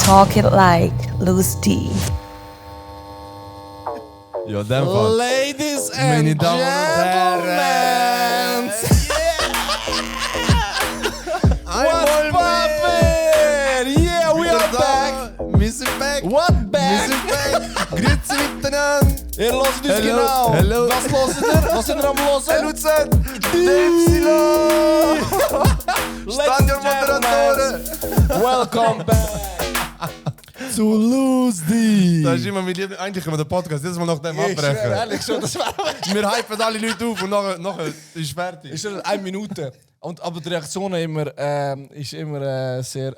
Talk it like Loose D. Ja, in dem Fall. Ladies Meine and Damen und Gentlemen, Einmal poppin'? Yeah, we are back. Wir sind back. What Wir back? sind back. Grüezi miteinander. Ihr hört uns Hello, genau. hello. Was hört ihr? Was sind ihr am hören? LUZ. Epsilon. Stadion Moderatoren. Welcome back to Lose D. Das ist immer mein Liebling. Eigentlich können wir den Podcast jedes Mal nach dem Ich schwöre, abbrechen. ehrlich schon, das war Wir hypen alle Leute auf und nachher ist fertig. ist schon 1 Minute. Aber die Reaktion ist immer sehr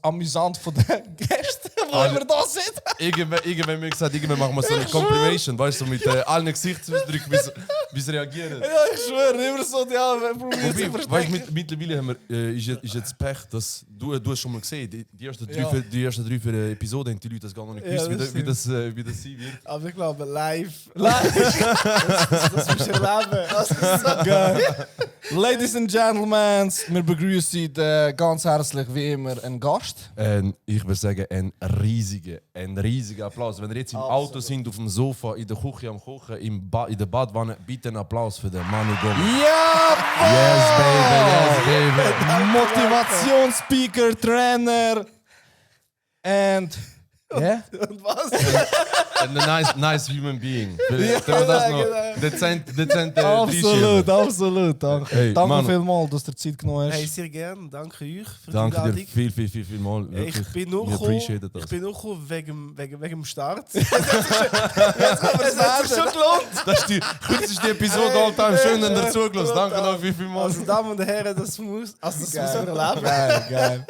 amüsant von den Gästen, die immer da sind. Irgendwann mir gesagt, irgendwann machen wir so eine Compilation, weißt du, so mit allen Gesichtsausdrücken, wie sie reagieren. Ja, ich schwöre, immer so, ja, probiert zu Weißt, verstecken. mittlerweile haben wir, ist jetzt Pech, dass du hast schon mal gesehen, die ersten drei, Ja. die ersten drei für Episoden haben die Leute das gar noch nicht Ja, gewusst, das wie das sein wird. Aber ich glaube, live. Das musst du erleben. Das ist so geil. Ladies and Gentlemen, wir begrüßen ganz herzlich wie immer einen Gast. Ich würde sagen, ein riesiger Applaus. Wenn ihr jetzt im Auto sind, auf dem Sofa, in der Küche am Kochen, in der Badwanne, bitte einen Applaus für den Manu Gomez. Ja! Yes, baby. Motivationsspeaker, Trainer. And. Ja? Und was? And a nice human being. Können wir das noch dezent Absolut. Danke. Hey, Danke Manu. vielmals, dass du dir Zeit genommen hast. Hey, sehr gerne. Danke euch für Danke die dir Einladung. viel mal. Ich Wirklich. bin nur We appreciate gekommen, das. ich bin nur gekommen wegen dem Start. Jetzt hat sich schon gelohnt. Das ist die kürzeste Episode all time. Schön, dass ihr zugelassen. Danke noch vielmals. Also, Damen und Herren, das muss man erleben. Geil.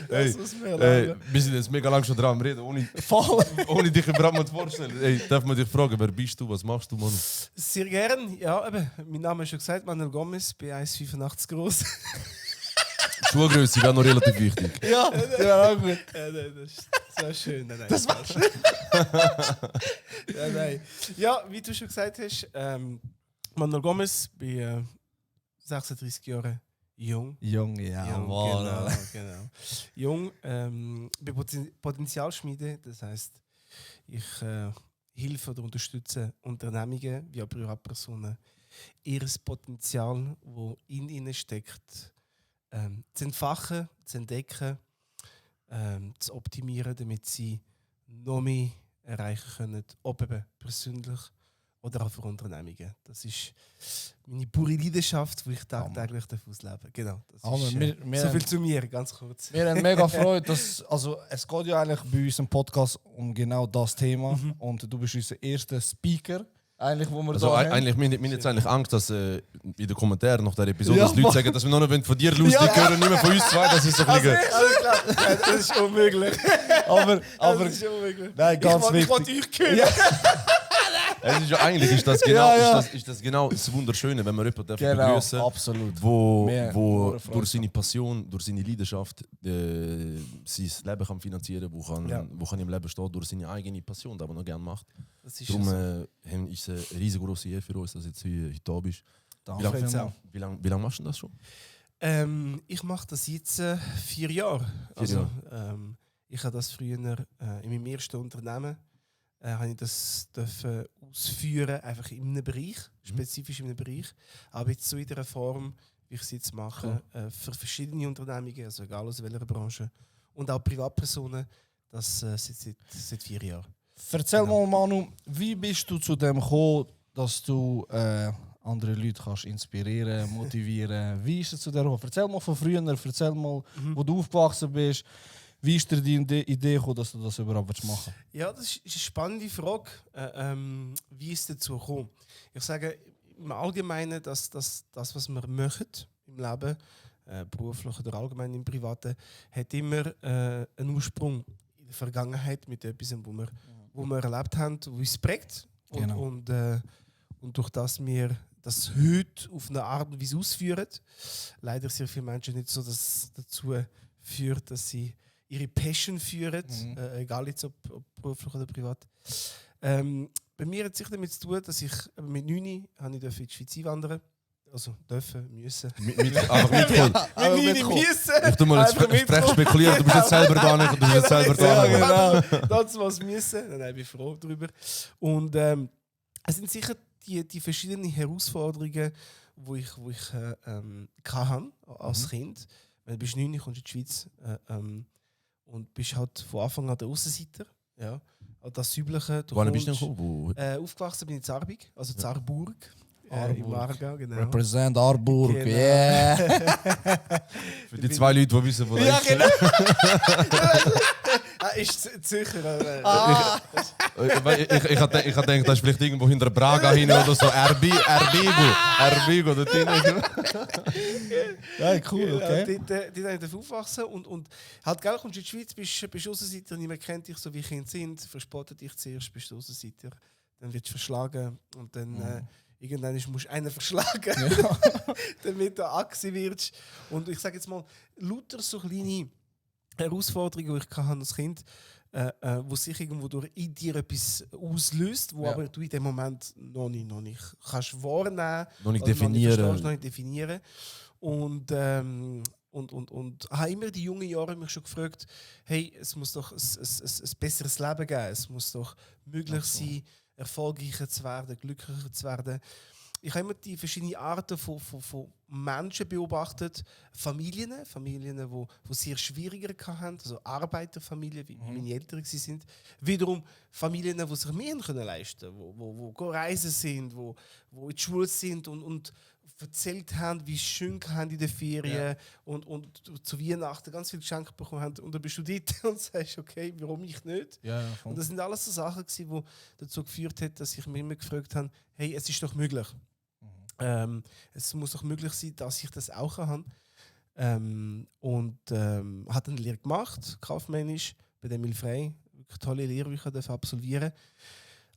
Hey, muss man erleben. wir sind jetzt mega lang schon dran am Reden, Voll. ohne dich überhaupt mal zu vorstellen. Hey, darf man dich fragen, wer bist du, was machst du, Manu? Sehr gerne. Ja, eben, mein Name ist schon gesagt, Manuel Gomez, bin 1,85 groß. Schuhgröße wäre noch relativ wichtig. Ja, ja, auch gut. Nein, das ist so schön. Nein, Das war schön. nein. Ja, wie du schon gesagt hast, Manuel Gomez, bin 36 Jahre jung. Jung, ja, Genau. Jung, bin Potenzialschmiede, das heisst, ich helfe oder unterstütze Unternehmungen wie auch Privatpersonen, ihr Potenzial, das in ihnen steckt, zu entfachen, zu entdecken, zu optimieren, damit sie noch mehr erreichen können, ob eben persönlich oder auch für Unternehmungen. Das ist meine pure Leidenschaft, die ich tagtäglich ausleben darf. Genau, das Aber ist wir so haben- viel zu mir, ganz kurz. Wir haben mega Freude, dass, also es geht ja eigentlich bei uns im Podcast um genau das Thema und du bist unser erster Speaker, eigentlich, wo wir Also da haben. eigentlich, wir haben jetzt eigentlich Angst, dass in den Kommentaren nach der Episode Ja, dass Leute sagen, dass wir noch nicht von dir lustig hören, nicht mehr von uns zwei. Das ist so ein bisschen... Alles klar, das ist unmöglich. Aber Das ist unmöglich. nein, ganz Ich wichtig. wollte euch hören. Ja. Es ist ja, eigentlich ist das genau, Ja, ja. Ist das genau das Wunderschöne, wenn man jemanden Genau, begrüßen darf, absolut. wo Mehr Freude. durch seine Passion, durch seine Leidenschaft sein Leben kann finanzieren kann, Ja. wo kann im Leben stehen, durch seine eigene Passion, die er noch gerne macht. Das ist Darum so. ist es eine riesengroße Ehre für uns, dass du jetzt heute da bist. Danke Freut's vielmals. auch. Wie lang machst du das schon? Ich mache das jetzt 4 Jahre. Also, ich habe das früher in meinem ersten Unternehmen habe ich das dürfen ausführen, einfach in einem Bereich, spezifisch in einem Bereich. Aber jetzt so in der Form, wie ich es jetzt mache, für verschiedene Unternehmungen, also egal aus welcher Branche, und auch Privatpersonen, das seit 4 Jahren. Erzähl mal, Manu, wie bist du zu dem gekommen, dass du andere Leute kannst inspirieren, motivieren? Wie ist es zu der gekommen? Erzähl mal von früher, erzähl mal, wo du aufgewachsen bist. Wie ist dir die Idee gekommen, dass du das überhaupt machen willst? Ja, das ist eine spannende Frage. Wie ist es dazu gekommen? Ich sage im Allgemeinen, dass das, was wir machen im Leben, beruflich oder allgemein im Privaten, hat immer einen Ursprung in der Vergangenheit mit etwas, wo wir erlebt haben, wo uns prägt. Genau. Und durch das wir das heute auf eine Art und Weise ausführen, leider sehr viele Menschen nicht so das dazu führt, dass sie ihre Passion führen, egal jetzt ob beruflich oder privat. Bei mir hat es sich damit zu tun, dass ich mit 9 in die Schweiz einwandern Also dürfen, müssen. Einfach mitkommen. Nicht müssen. Ich tu mal jetzt frech spekulieren, du bist jetzt selber da nicht, du bist jetzt selber da. Genau. Das, was müssen. Nein, ich bin froh darüber. Und es sind sicher die verschiedenen Herausforderungen, wo ich hatte als Kind. Wenn du bist 9, kommst du in die Schweiz und bist halt von Anfang an der Aussenseiter. Ja. Das Übliche. Wann bist du denn gekommen? Aufgewachsen bin ich in Zarbig, also Zarburg. Im Aarburg. Aargau, genau. Represent Aarburg, Genau. yeah. Für die 2 Leute, die wissen, wo Ja, das ist. genau. Ist sicher. Ich habe gedacht, das ist vielleicht irgendwo hinter Braga hin oder so. Erbigo, dort hinten. Ja, cool, okay. Dort habe ich aufwachsen und halt, gell, kommst du in die Schweiz, bist Aussenseiter, niemand kennt dich, so wie Kinder sind, verspottet dich zuerst, bist du Aussenseiter, dann wirst du verschlagen und dann irgendwann musst du einen verschlagen, damit du angesehen wirst. Und ich sage jetzt mal, lauter so kleine Herausforderungen, die ich als Kind wo sich irgendwo durch in dir etwas auslöst, wo aber du in dem Moment noch nicht kannst wahrnehmen, Noch nicht oder definieren. noch nicht definieren. Und habe immer die jungen Jahre mich schon gefragt, hey, es muss doch ein besseres Leben geben, es muss doch möglich sein, erfolgreicher zu werden, glücklicher zu werden. Ich habe immer die verschiedenen Arten von Menschen beobachtet, Familien, die sehr schwieriger hatten, also Arbeiterfamilien, wie meine Eltern sind. Wiederum Familien, die sich mehr leisten können, die reisen sind, die in die Schule sind und erzählt haben, wie schön haben in den Ferien und zu Weihnachten ganz viele Geschenke bekommen haben. Und dann bist du dort und sagst, okay, warum ich nicht? Ja, und das sind alles so Sachen, die dazu geführt haben, dass ich mich immer gefragt habe, hey, es ist doch möglich. Es muss doch möglich sein, dass ich das auch kann. Habe dann eine Lehre gemacht, kaufmännisch, bei der Milfrey. Wirklich tolle Lehre, die ich absolvieren durfte.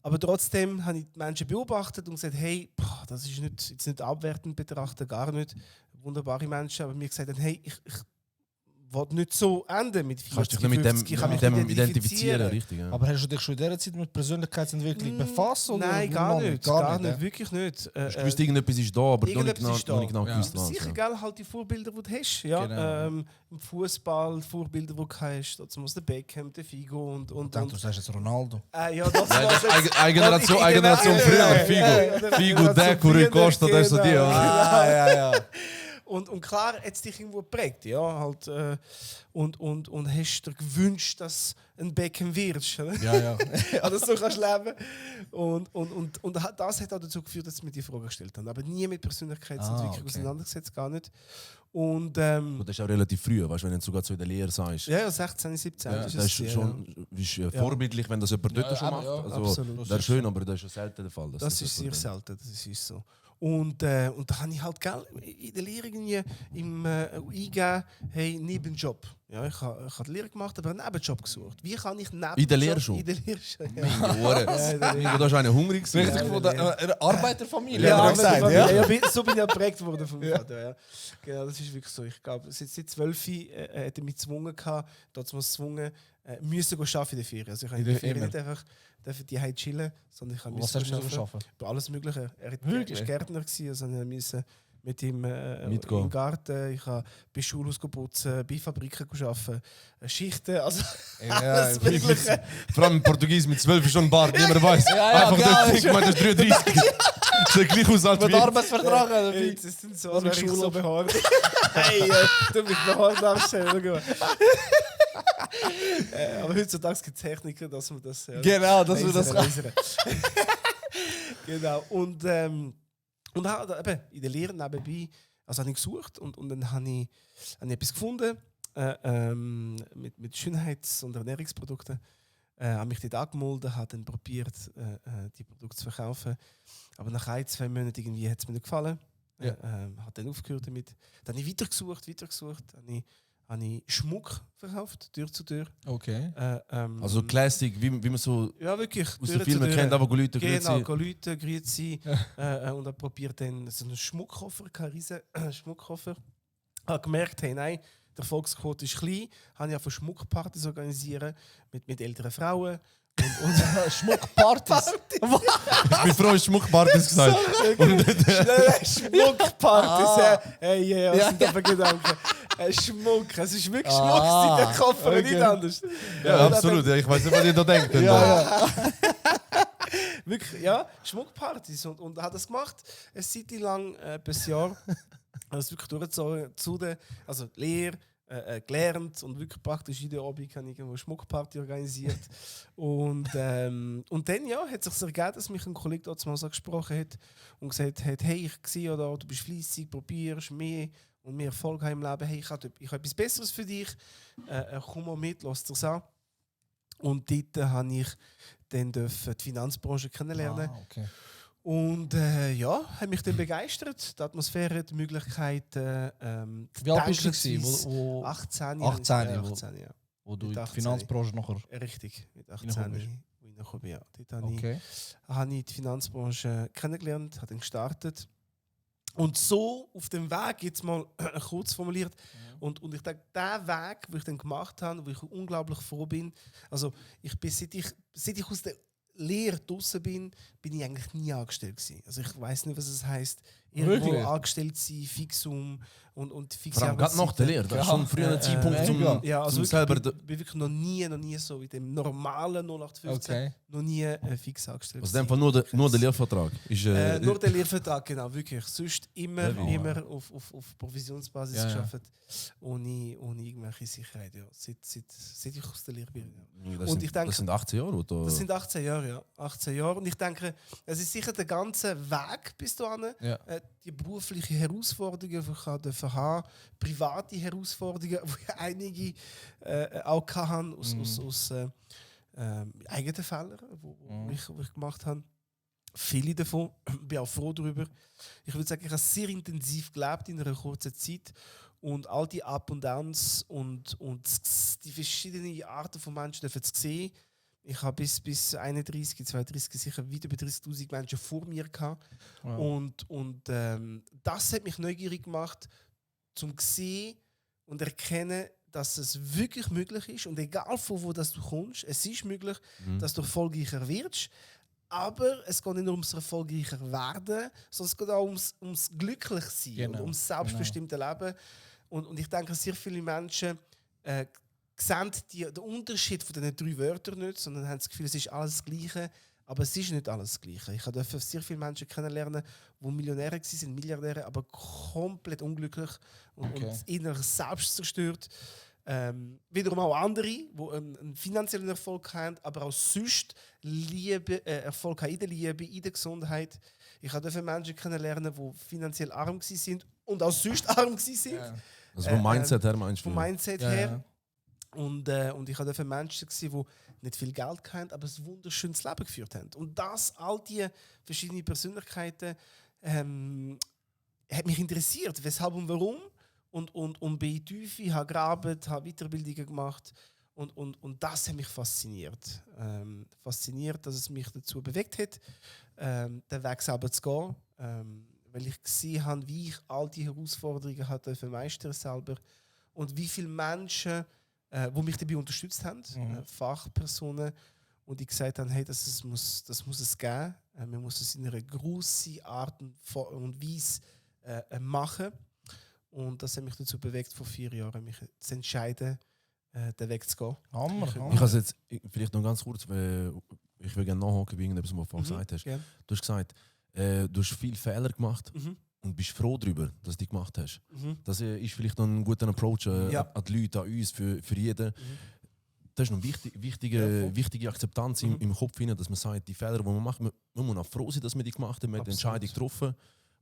Aber trotzdem habe ich die Menschen beobachtet und gesagt, hey, das ist nicht abwertend betrachtet, gar nicht. Wunderbare Menschen, aber mir gesagt haben, hey, ich will nicht so enden mit 40, Kannst dich nicht mit dem identifizieren, richtig? Ja. Aber hast du dich schon in dieser Zeit mit Persönlichkeitsentwicklung befasst? Oder? Nein, gar nicht, ja. wirklich nicht. Du wusstest, irgendetwas ist da, aber noch nicht genau gewusst. Ja. Sicher, gell, halt die Vorbilder, die du hast. Ja? Genau. Im Fußball, Vorbilder, die du hast. Dazu muss der Beckham, der Figo und. Du sagst jetzt Ronaldo. Ja, das Eine Generation früher. Figo, Deco, Rui Costa, das ist so die. Ja. Und klar, hat es dich irgendwo geprägt, ja, halt, und hast dir gewünscht, dass ein Beckham wirst, oder? Ja. Also so kannst du leben. Und das hat auch dazu geführt, dass wir die Frage gestellt haben. Aber nie mit Persönlichkeitsentwicklung auseinandergesetzt, gar nicht. Und das ist auch relativ früh, weißt, wenn du sogar so in der Lehre sagst. ja, 16, 17. Das ist schon vorbildlich, wenn das jemand dort schon macht. ja, Also, absolut. das ist schön, aber das ist schon selten der Fall. Das ist sehr selten, das ist so. Und da habe ich halt in der Lehre irgendwie eingegeben, hey, Nebenjob. Ja, ich habe die Lehre gemacht, aber einen Nebenjob gesucht. Wie kann ich Nebenjob... In der Lehre schon? In der Lehre schon, ja. Du hast einen hungrig gewesen. Richtig von der Arbeiterfamilie. Ja, gesagt, so bin ich ja geprägt worden vom Vater. Ja. Genau, das ist wirklich so. Ich glaube, seit 12 hat er mich gezwungen, müssen arbeiten in der Ferien. Also ich habe in der Ferien nicht einfach die Heim chillen, sondern ich habe Was hast du arbeiten. Bei alles Mögliche. Er war Gärtner, also ich musste mit ihm im Garten, ich habe bei Schulhaus putzen, bei Fabriken arbeiten, Schichten, also alles Mögliche. Vor allem in Portugies mit 12 ist schon ein Bart, niemand weiß. Einfach geil. dort, ich meine, das ist 33. Sieht gleich aus als Mit wie... Arbeitsvertrag dabei. Hey, das sind so, als wäre ich so behaart. Hey, du mich behaart darstellen. Aber heutzutage gibt es Techniker, dass man das... Genau, dass wir das... Genau, und halt, eben, in der Lehre nebenbei, also habe ich gesucht und dann habe ich etwas gefunden mit Schönheits- und Ernährungsprodukten. Habe mich dort angemeldet, habe dann probiert, die Produkte zu verkaufen. Aber nach 1-2 Monaten irgendwie hat es mir nicht gefallen. Ja. Habe dann aufgehört damit. Dann habe ich weitergesucht. Habe ich Schmuck verkauft, Tür zu Tür. Okay. Also Classic, wie man so ja, wirklich, aus den Filmen kennt, aber Leute genau, Leute, grüezi. Und habe probiert dann so einen Schmuckkoffer, einen riesen Schmuckkoffer. Habe gemerkt, hey, nein, der Erfolgsquote ist klein. Habe ich von Schmuckpartys organisieren mit älteren Frauen. Schmuckpartys. Ich bin froh, hast Schmuckpartys gesagt. Schnell, Schmuckpartys. Hey, was sind da für Gedanken? Schmuck, es ist wirklich Schmuck in den Koffer, okay. nicht anders. Ja, absolut. Ja, ich weiß nicht, was ihr da denkt. Wirklich, ja, Schmuckpartys. Und hat das gemacht, eine Zeit lang, bis Jahr. Also wirklich durchgezogen, also Lehre, gelernt und wirklich praktisch jeden Abend habe ich eine Schmuckparty organisiert. und dann hat es sich ergeben, dass mich ein Kollege dort mal so gesprochen hat und gesagt hat, hey, ich sehe da, du bist fleissig, probierst mehr und mehr Erfolg haben im Leben. Hey, ich habe etwas Besseres für dich. Komm mal mit, lass dir's an. Und dort habe ich dann die Finanzbranche kennenlernen. Okay. Und hat mich dann begeistert. Die Atmosphäre, die Möglichkeiten. Wie alt bist du gewesen, wo 18. 18, 18, ja. wo du in Mit die 18. Finanzbranche nachher... Richtig, mit 18 Reingekommen bist. wo ich reingekommen bin, ja. Dort Okay. habe ich die Finanzbranche kennengelernt, habe dann gestartet. Und so auf dem Weg, jetzt mal kurz formuliert, und ich denke, der Weg, den ich dann gemacht habe, wo ich unglaublich froh bin, also ich bin, seit ich aus der Lehre draussen bin ich eigentlich nie angestellt gewesen. Also ich weiß nicht, was es heisst, irgendwo Wirklich? angestellt sein, Fixum und fixe Vor allem gerade nach der Lehre. Das ist schon früher ein Zeitpunkt zum, ja, also zum wirklich, selber... bin wirklich noch nie so in dem normalen 0815 Okay. noch nie fix angestellt. Also in dem Fall nur der Lehrvertrag. Ist, Nur der Lehrvertrag, genau, wirklich. Sonst immer auf Provisionsbasis Ja, ja. gearbeitet, ohne irgendwelche Sicherheit. Ja. Seit ich aus der Lehre bin. Ja. das, und sind, ich denke, das sind 18 Jahre, oder? das sind 18 Jahre, ja. 18 Jahre. Und ich denke, es ist sicher der ganze Weg bis dahin. Ja. Die berufliche Herausforderungen, die ich haben, private Herausforderungen, die einige auch hatten, aus eigenen Fehlern, die ich gemacht habe. Viele davon, bin auch froh darüber. Ich würde sagen, ich habe sehr intensiv gelebt in einer kurzen Zeit. Und all die Up und Downs und die verschiedenen Arten von Menschen dürfen zu sehen. Ich habe bis 31, 32 sicher weit über 30'000 Menschen vor mir gehabt. Wow. Und das hat mich neugierig gemacht, zum sehen und erkennen, dass es wirklich möglich ist. Und egal von wo das du kommst, es ist möglich, dass du erfolgreicher wirst. Aber es geht nicht nur ums erfolgreicher werden, sondern es geht auch ums glücklich sein Genau. und ums selbstbestimmte Leben. Und ich denke, sehr viele Menschen sehen den Unterschied von diesen 3 Wörtern nicht, sondern haben das Gefühl, es ist alles das Gleiche. Aber es ist nicht alles das Gleiche. Ich durfte sehr viele Menschen kennenlernen, die Millionäre waren, Milliardäre, aber komplett unglücklich und innerlich selbst zerstört. Wiederum auch andere, die einen finanziellen Erfolg haben, aber auch sonst Erfolg haben in der Liebe, in der Gesundheit. Ich durfte Menschen kennenlernen, die finanziell arm waren und auch sonst arm waren. Ja. Also vom Mindset her meinst du? Vom Mindset Ja, her. ja. Und ich durfte Menschen sehen, die nicht viel Geld hatten, aber ein wunderschönes Leben geführt haben. Und all diese verschiedenen Persönlichkeiten hat mich interessiert, weshalb und warum. Und bin in die Tiefe, habe gearbeitet, habe Weiterbildungen gemacht. Und das hat mich fasziniert. Fasziniert, dass es mich dazu bewegt hat, den Weg selber zu gehen. Weil ich gesehen habe, wie ich all die Herausforderungen hatte meistern selber. Und wie viele Menschen, die mich dabei unterstützt haben, Fachpersonen, und die gesagt haben, hey, das muss es geben. Man muss es in einer grossen Art und Weise machen. Und das hat mich dazu bewegt, vor 4 Jahren mich zu entscheiden, den Weg zu gehen. Hammer. Ich habe jetzt vielleicht noch ganz kurz, ich will gerne nachhaken, wie irgendetwas, was du vorhin gesagt hast. Gerne. Du hast gesagt, du hast viele Fehler gemacht und bist froh darüber, dass du die gemacht hast. Das ist vielleicht noch ein guter Approach an die Leute, an uns, für jeden. Das ist noch wichtige Akzeptanz im Kopf, dass man sagt, die Fehler, die man macht, man muss auch froh sein, dass man die gemacht hat, man hat die Entscheidung getroffen.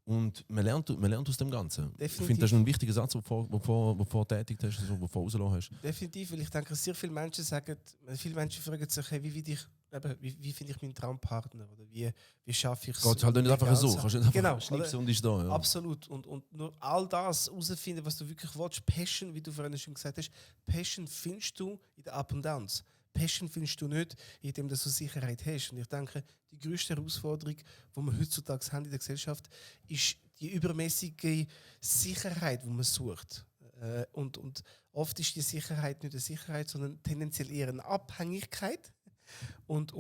Und man lernt aus dem Ganzen. Definitiv. Ich finde, das ist ein wichtiger Satz, den du tätigt hast, den du rausgelassen hast. Definitiv, weil ich denke, viele Menschen fragen sich, hey, wie finde ich meinen Traumpartner? Oder wie schaffe ich es? Geht halt nicht einfach so. Kannst nicht Genau, einfach schnipsen und ist da. Ja. Absolut. Und nur all das herausfinden, was du wirklich willst. Passion, wie du vorhin schon gesagt hast, Passion findest du in den Up und Downs. Passion findest du nicht, indem du Sicherheit hast. Und ich denke, die grösste Herausforderung, die wir heutzutage haben in der Gesellschaft, ist die übermäßige Sicherheit, die man sucht. Und oft ist die Sicherheit nicht eine Sicherheit, sondern tendenziell eher eine Abhängigkeit. Und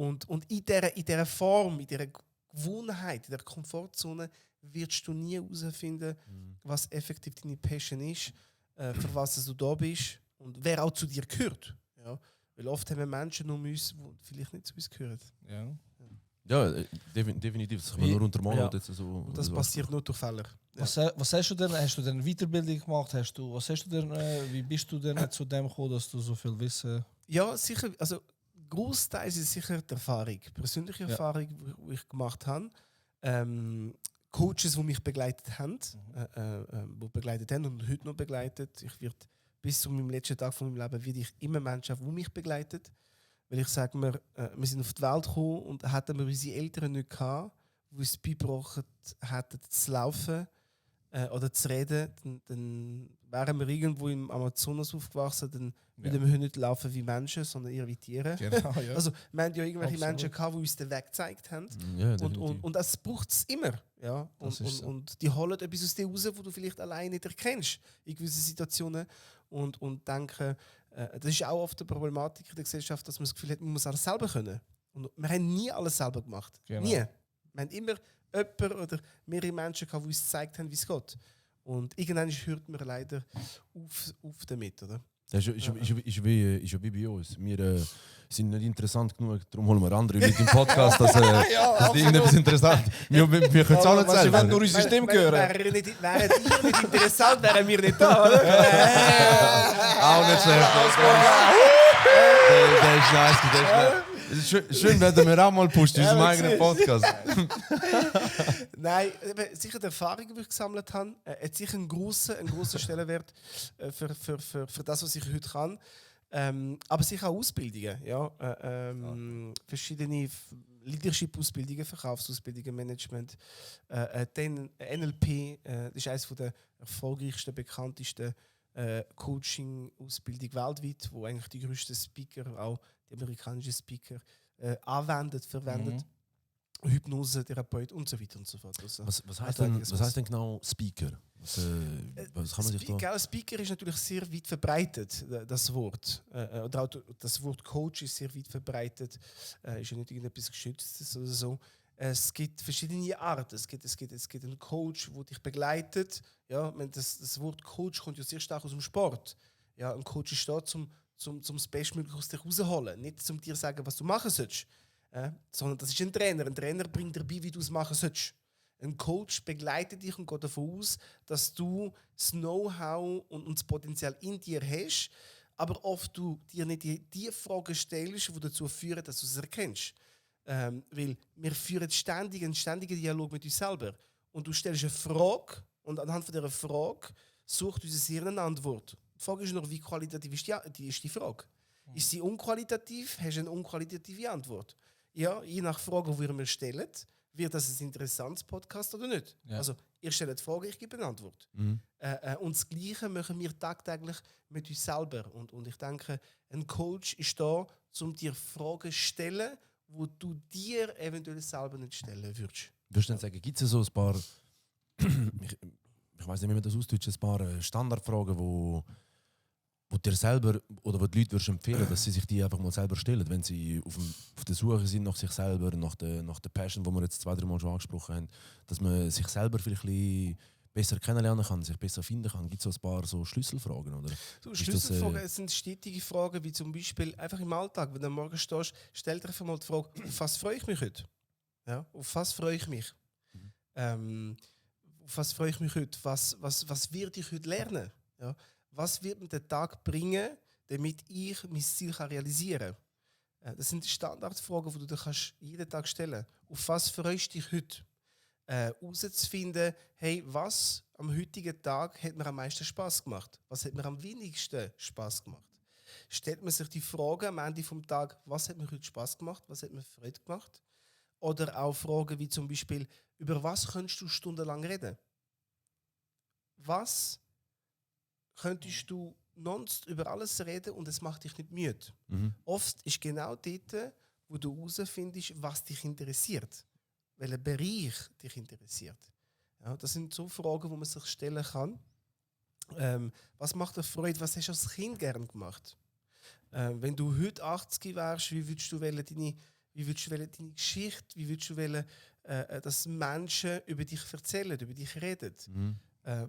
in dieser Form, in dieser Gewohnheit, in der Komfortzone wirst du nie herausfinden, was effektiv deine Passion ist, für was du da bist und wer auch zu dir gehört. Ja? Weil oft haben wir Menschen um uns, die vielleicht nicht zu uns gehören. Ja, definitiv. Das kann man nur untermalen. Ja. Jetzt so, Und das passiert nur durch Fehler. Ja. Was hast du denn? Hast du denn Weiterbildung gemacht? Wie bist du denn zu dem gekommen, dass du so viel Wissen? Ja, sicher. Also Großteil ist sicher die Erfahrung, persönliche Erfahrung, die ich gemacht habe. Coaches, die mich begleitet haben, die begleitet haben und heute noch begleitet. Ich werde bis zu meinem letzten Tag von meinem Leben werde ich immer Menschen haben, die mich begleiten. Weil ich sage mir, wir sind auf die Welt gekommen und hätten wir unsere Eltern nicht gehabt, die uns beigebracht hätten, zu laufen oder zu reden, dann wären wir irgendwo im Amazonas aufgewachsen, dann würden wir nicht laufen wie Menschen, sondern eher wie Tiere. Genau, ja. Also wir haben ja irgendwelche Absolut. Menschen gehabt, die uns den Weg gezeigt haben. Ja, Und das braucht es immer. Ja? Und die holen etwas aus dir raus, wo du vielleicht alleine nicht erkennst in gewissen Situationen. Und denken, das ist auch oft eine Problematik in der Gesellschaft, dass man das Gefühl hat, man muss alles selber können. Und wir haben nie alles selber gemacht. Genau. Nie. Wir haben immer jemanden oder mehrere Menschen gehabt, die uns gezeigt haben, wie es geht. Und irgendwann hört man leider auf damit, oder? Das ist wie bei uns. Wir sind nicht interessant genug, darum holen wir andere Leute im Podcast, dass die irgendetwas interessant. Wir können es auch nicht Sie wollen selber. nur unser Stimme hören. Wären ihr nicht interessant, wären wir nicht da, oder? Auch nicht schlecht. Der ist nice. Der ist nice. Schön werden wir auch mal pushen in unserem eigenen Podcast. Nein, sicher die Erfahrung, die ich gesammelt habe, hat sicher einen grossen Stellenwert für das, was ich heute kann. Aber sicher auch Ausbildungen. Ja? Verschiedene Leadership-Ausbildungen, Verkaufsausbildungen, Management. Dann NLP, das ist eines der erfolgreichsten, bekanntesten Coaching-Ausbildungen weltweit, wo eigentlich die grössten Speaker, auch die amerikanischen Speaker, verwendet. Hypnose, Therapeut und so weiter und so fort. Also, Was heißt denn genau Speaker? Was kann man sich da... Speaker ist natürlich sehr weit verbreitet, das Wort. Oder auch das Wort Coach ist sehr weit verbreitet. Ist ja nicht irgendetwas Geschütztes oder so. Es gibt verschiedene Arten. Es gibt einen Coach, der dich begleitet. Ja, das Wort Coach kommt ja sehr stark aus dem Sport. Ja, ein Coach ist da, zum das Bestmögliche aus dir rausholen. Nicht zum dir sagen, was du machen sollst. Sondern das ist ein Trainer. Ein Trainer bringt dir bei, wie du es machen sollst. Ein Coach begleitet dich und geht davon aus, dass du das Know-how und das Potenzial in dir hast, aber oft du dir nicht die Fragen stellst, die dazu führen, dass du es erkennst. Weil wir führen einen ständigen Dialog mit uns selber. Und du stellst eine Frage und anhand von dieser Frage sucht unser Hirn eine Antwort. Die Frage ist nur, wie qualitativ ist die Frage? Ist sie unqualitativ? Hast du eine unqualitative Antwort? Ja, je nach Frage, die wir stellen, wird das ein interessantes Podcast oder nicht? Ja. Also, ihr stellt die Frage, ich gebe eine Antwort. Und das Gleiche machen wir tagtäglich mit uns selber. Und ich denke, ein Coach ist da, um dir Fragen zu stellen, die du dir eventuell selber nicht stellen würdest. Würdest du denn sagen, gibt es so ein paar, ich weiß nicht, wie man das ausdrückt, ein paar Standardfragen, wo dir selber oder wo die Leute würdest empfehlen, dass sie sich die einfach mal selber stellen, wenn sie auf der Suche sind nach sich selber, nach der Passion, die wir jetzt 2-3 Mal schon angesprochen haben, dass man sich selber vielleicht ein bisschen besser kennenlernen kann, sich besser finden kann. Gibt es so ein paar so Schlüsselfragen? Oder? Schlüsselfragen sind stetige Fragen, wie zum Beispiel einfach im Alltag, wenn du am Morgen stehst, stell dir einfach mal die Frage, auf was freue ich mich heute? Ja, auf was freue ich mich? Auf was freue ich mich heute? Was werde ich heute lernen? Ja? Was wird mir der Tag bringen, damit ich mein Ziel realisieren kann? Das sind die Standardfragen, die du dir jeden Tag stellen kannst. Auf was freust du dich heute? Herauszufinden, hey, was am heutigen Tag hat mir am meisten Spaß gemacht? Was hat mir am wenigsten Spaß gemacht? Stellt man sich die Frage am Ende des Tages, was hat mir heute Spaß gemacht? Was hat mir Freude gemacht? Oder auch Fragen wie zum Beispiel, über was könntest du stundenlang reden? Was könntest du nonst über alles reden und es macht dich nicht müde? Oft ist genau dort, wo du herausfindest, was dich interessiert. Welcher Bereich dich interessiert. Ja, das sind so Fragen, die man sich stellen kann. Was macht dir Freude? Was hast du als Kind gerne gemacht? Wenn du heute 80 wärst, wie würdest du deine Geschichte, wie würdest du wollen, dass Menschen über dich erzählen, über dich reden?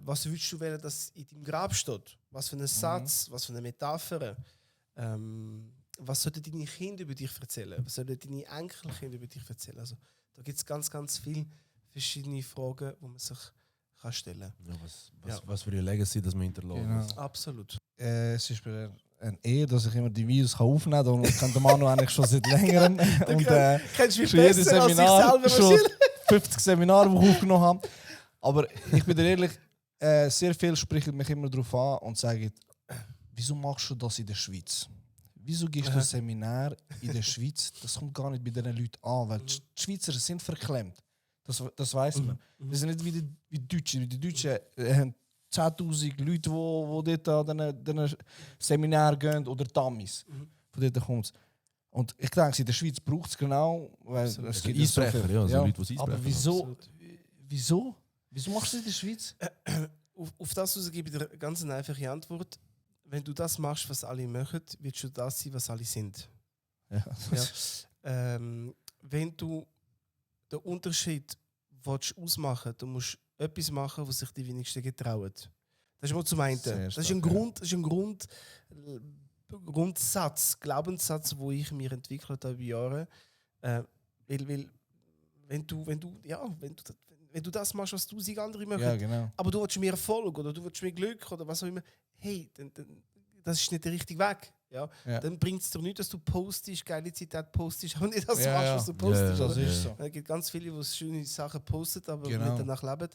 Was würdest du wollen, dass in deinem Grab steht? Was für ein Satz, was für eine Metapher? Was sollten deine Kinder über dich erzählen? Was sollten deine Enkelkinder über dich erzählen? Also, da gibt es ganz, ganz viele verschiedene Fragen, die man sich kann stellen kann. Was für eine Legacy, dass man hinterlässt. Genau. Absolut. Es ist mir eine Ehre, dass ich immer die Videos aufnehmen kann. Und ich kenne den Manu eigentlich schon seit längerem. Und Kennst du mich schon jedes besser als ich Seminar, selber schon wahrscheinlich? 50 Seminare, die ich aufgenommen habe. Aber ich bin dir ehrlich, sehr viel sprechen mich immer darauf an und sagen, wieso machst du das in der Schweiz? Wieso gehst du ein Seminar in der Schweiz? Das kommt gar nicht bei diesen Leuten an, weil die Schweizer sind verklemmt. Das weiss man. Die sind nicht wie die Deutschen. Die Deutschen haben 10.000 Leute, die dort an diesen Seminar gehen oder Tamis. Von dort kommt es. Und ich denke, in der Schweiz braucht es genau, weil es gibt Eisbrecher, so viel. ja, so Leute, die Aber Eisbrecher wieso machst du das in der Schweiz? Auf das gebe ich dir eine ganz einfache Antwort. Wenn du das machst, was alle machen, wirst du das sein, was alle sind. Ja. Wenn du den Unterschied ausmachen willst, du musst etwas machen, was sich die wenigsten getrauen. Das ist mal zum einen. Das ist ein Grundsatz, Glaubenssatz, den ich mir entwickelt habe über Jahre. Weil wenn du das machst, was 1000 andere machen, Ja, genau. aber du willst mehr Erfolg oder du willst mehr Glück oder was auch immer, hey, dann, das ist nicht der richtige Weg. Ja? Ja. Dann bringt es dir nicht, dass du postest, geile Zitate postest, aber nicht das Ja, machst, ja. was du postest. Ja, oder? das ist so. Es gibt ganz viele, die schöne Sachen posten, aber Genau. nicht danach leben.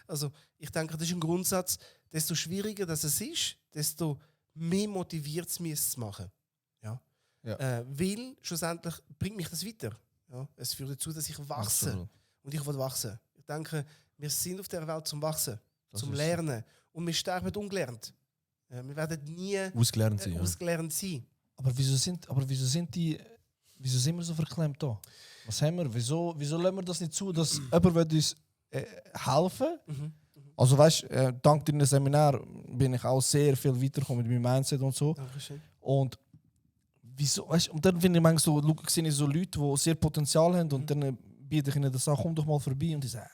Also ich denke, das ist ein Grundsatz. Desto schwieriger das es ist, desto mehr motiviert es mich, es zu machen. Ja? Ja. Weil schlussendlich bringt mich das weiter. Ja? Es führt dazu, dass ich wachse. Absolut. Und ich will wachsen. Ich denke, wir sind auf der Welt zum Wachsen, Das zum ist Lernen. Und wir sterben ungelernt. Wir werden nie Ausgelernt sein. ausgelernt sein. Aber wieso sind wir so verklemmt da? Was haben wir? Wieso lassen wir das nicht zu, dass jemand uns helfen will? Also weißt, dank deinem Seminar bin ich auch sehr viel weitergekommen mit meinem Mindset und so. Dankeschön. Und wieso, weißt, und dann finde ich manchmal sehe ich so Leute, die sehr Potenzial haben und dann biete ich ihnen das an, komm doch mal vorbei und die sagen,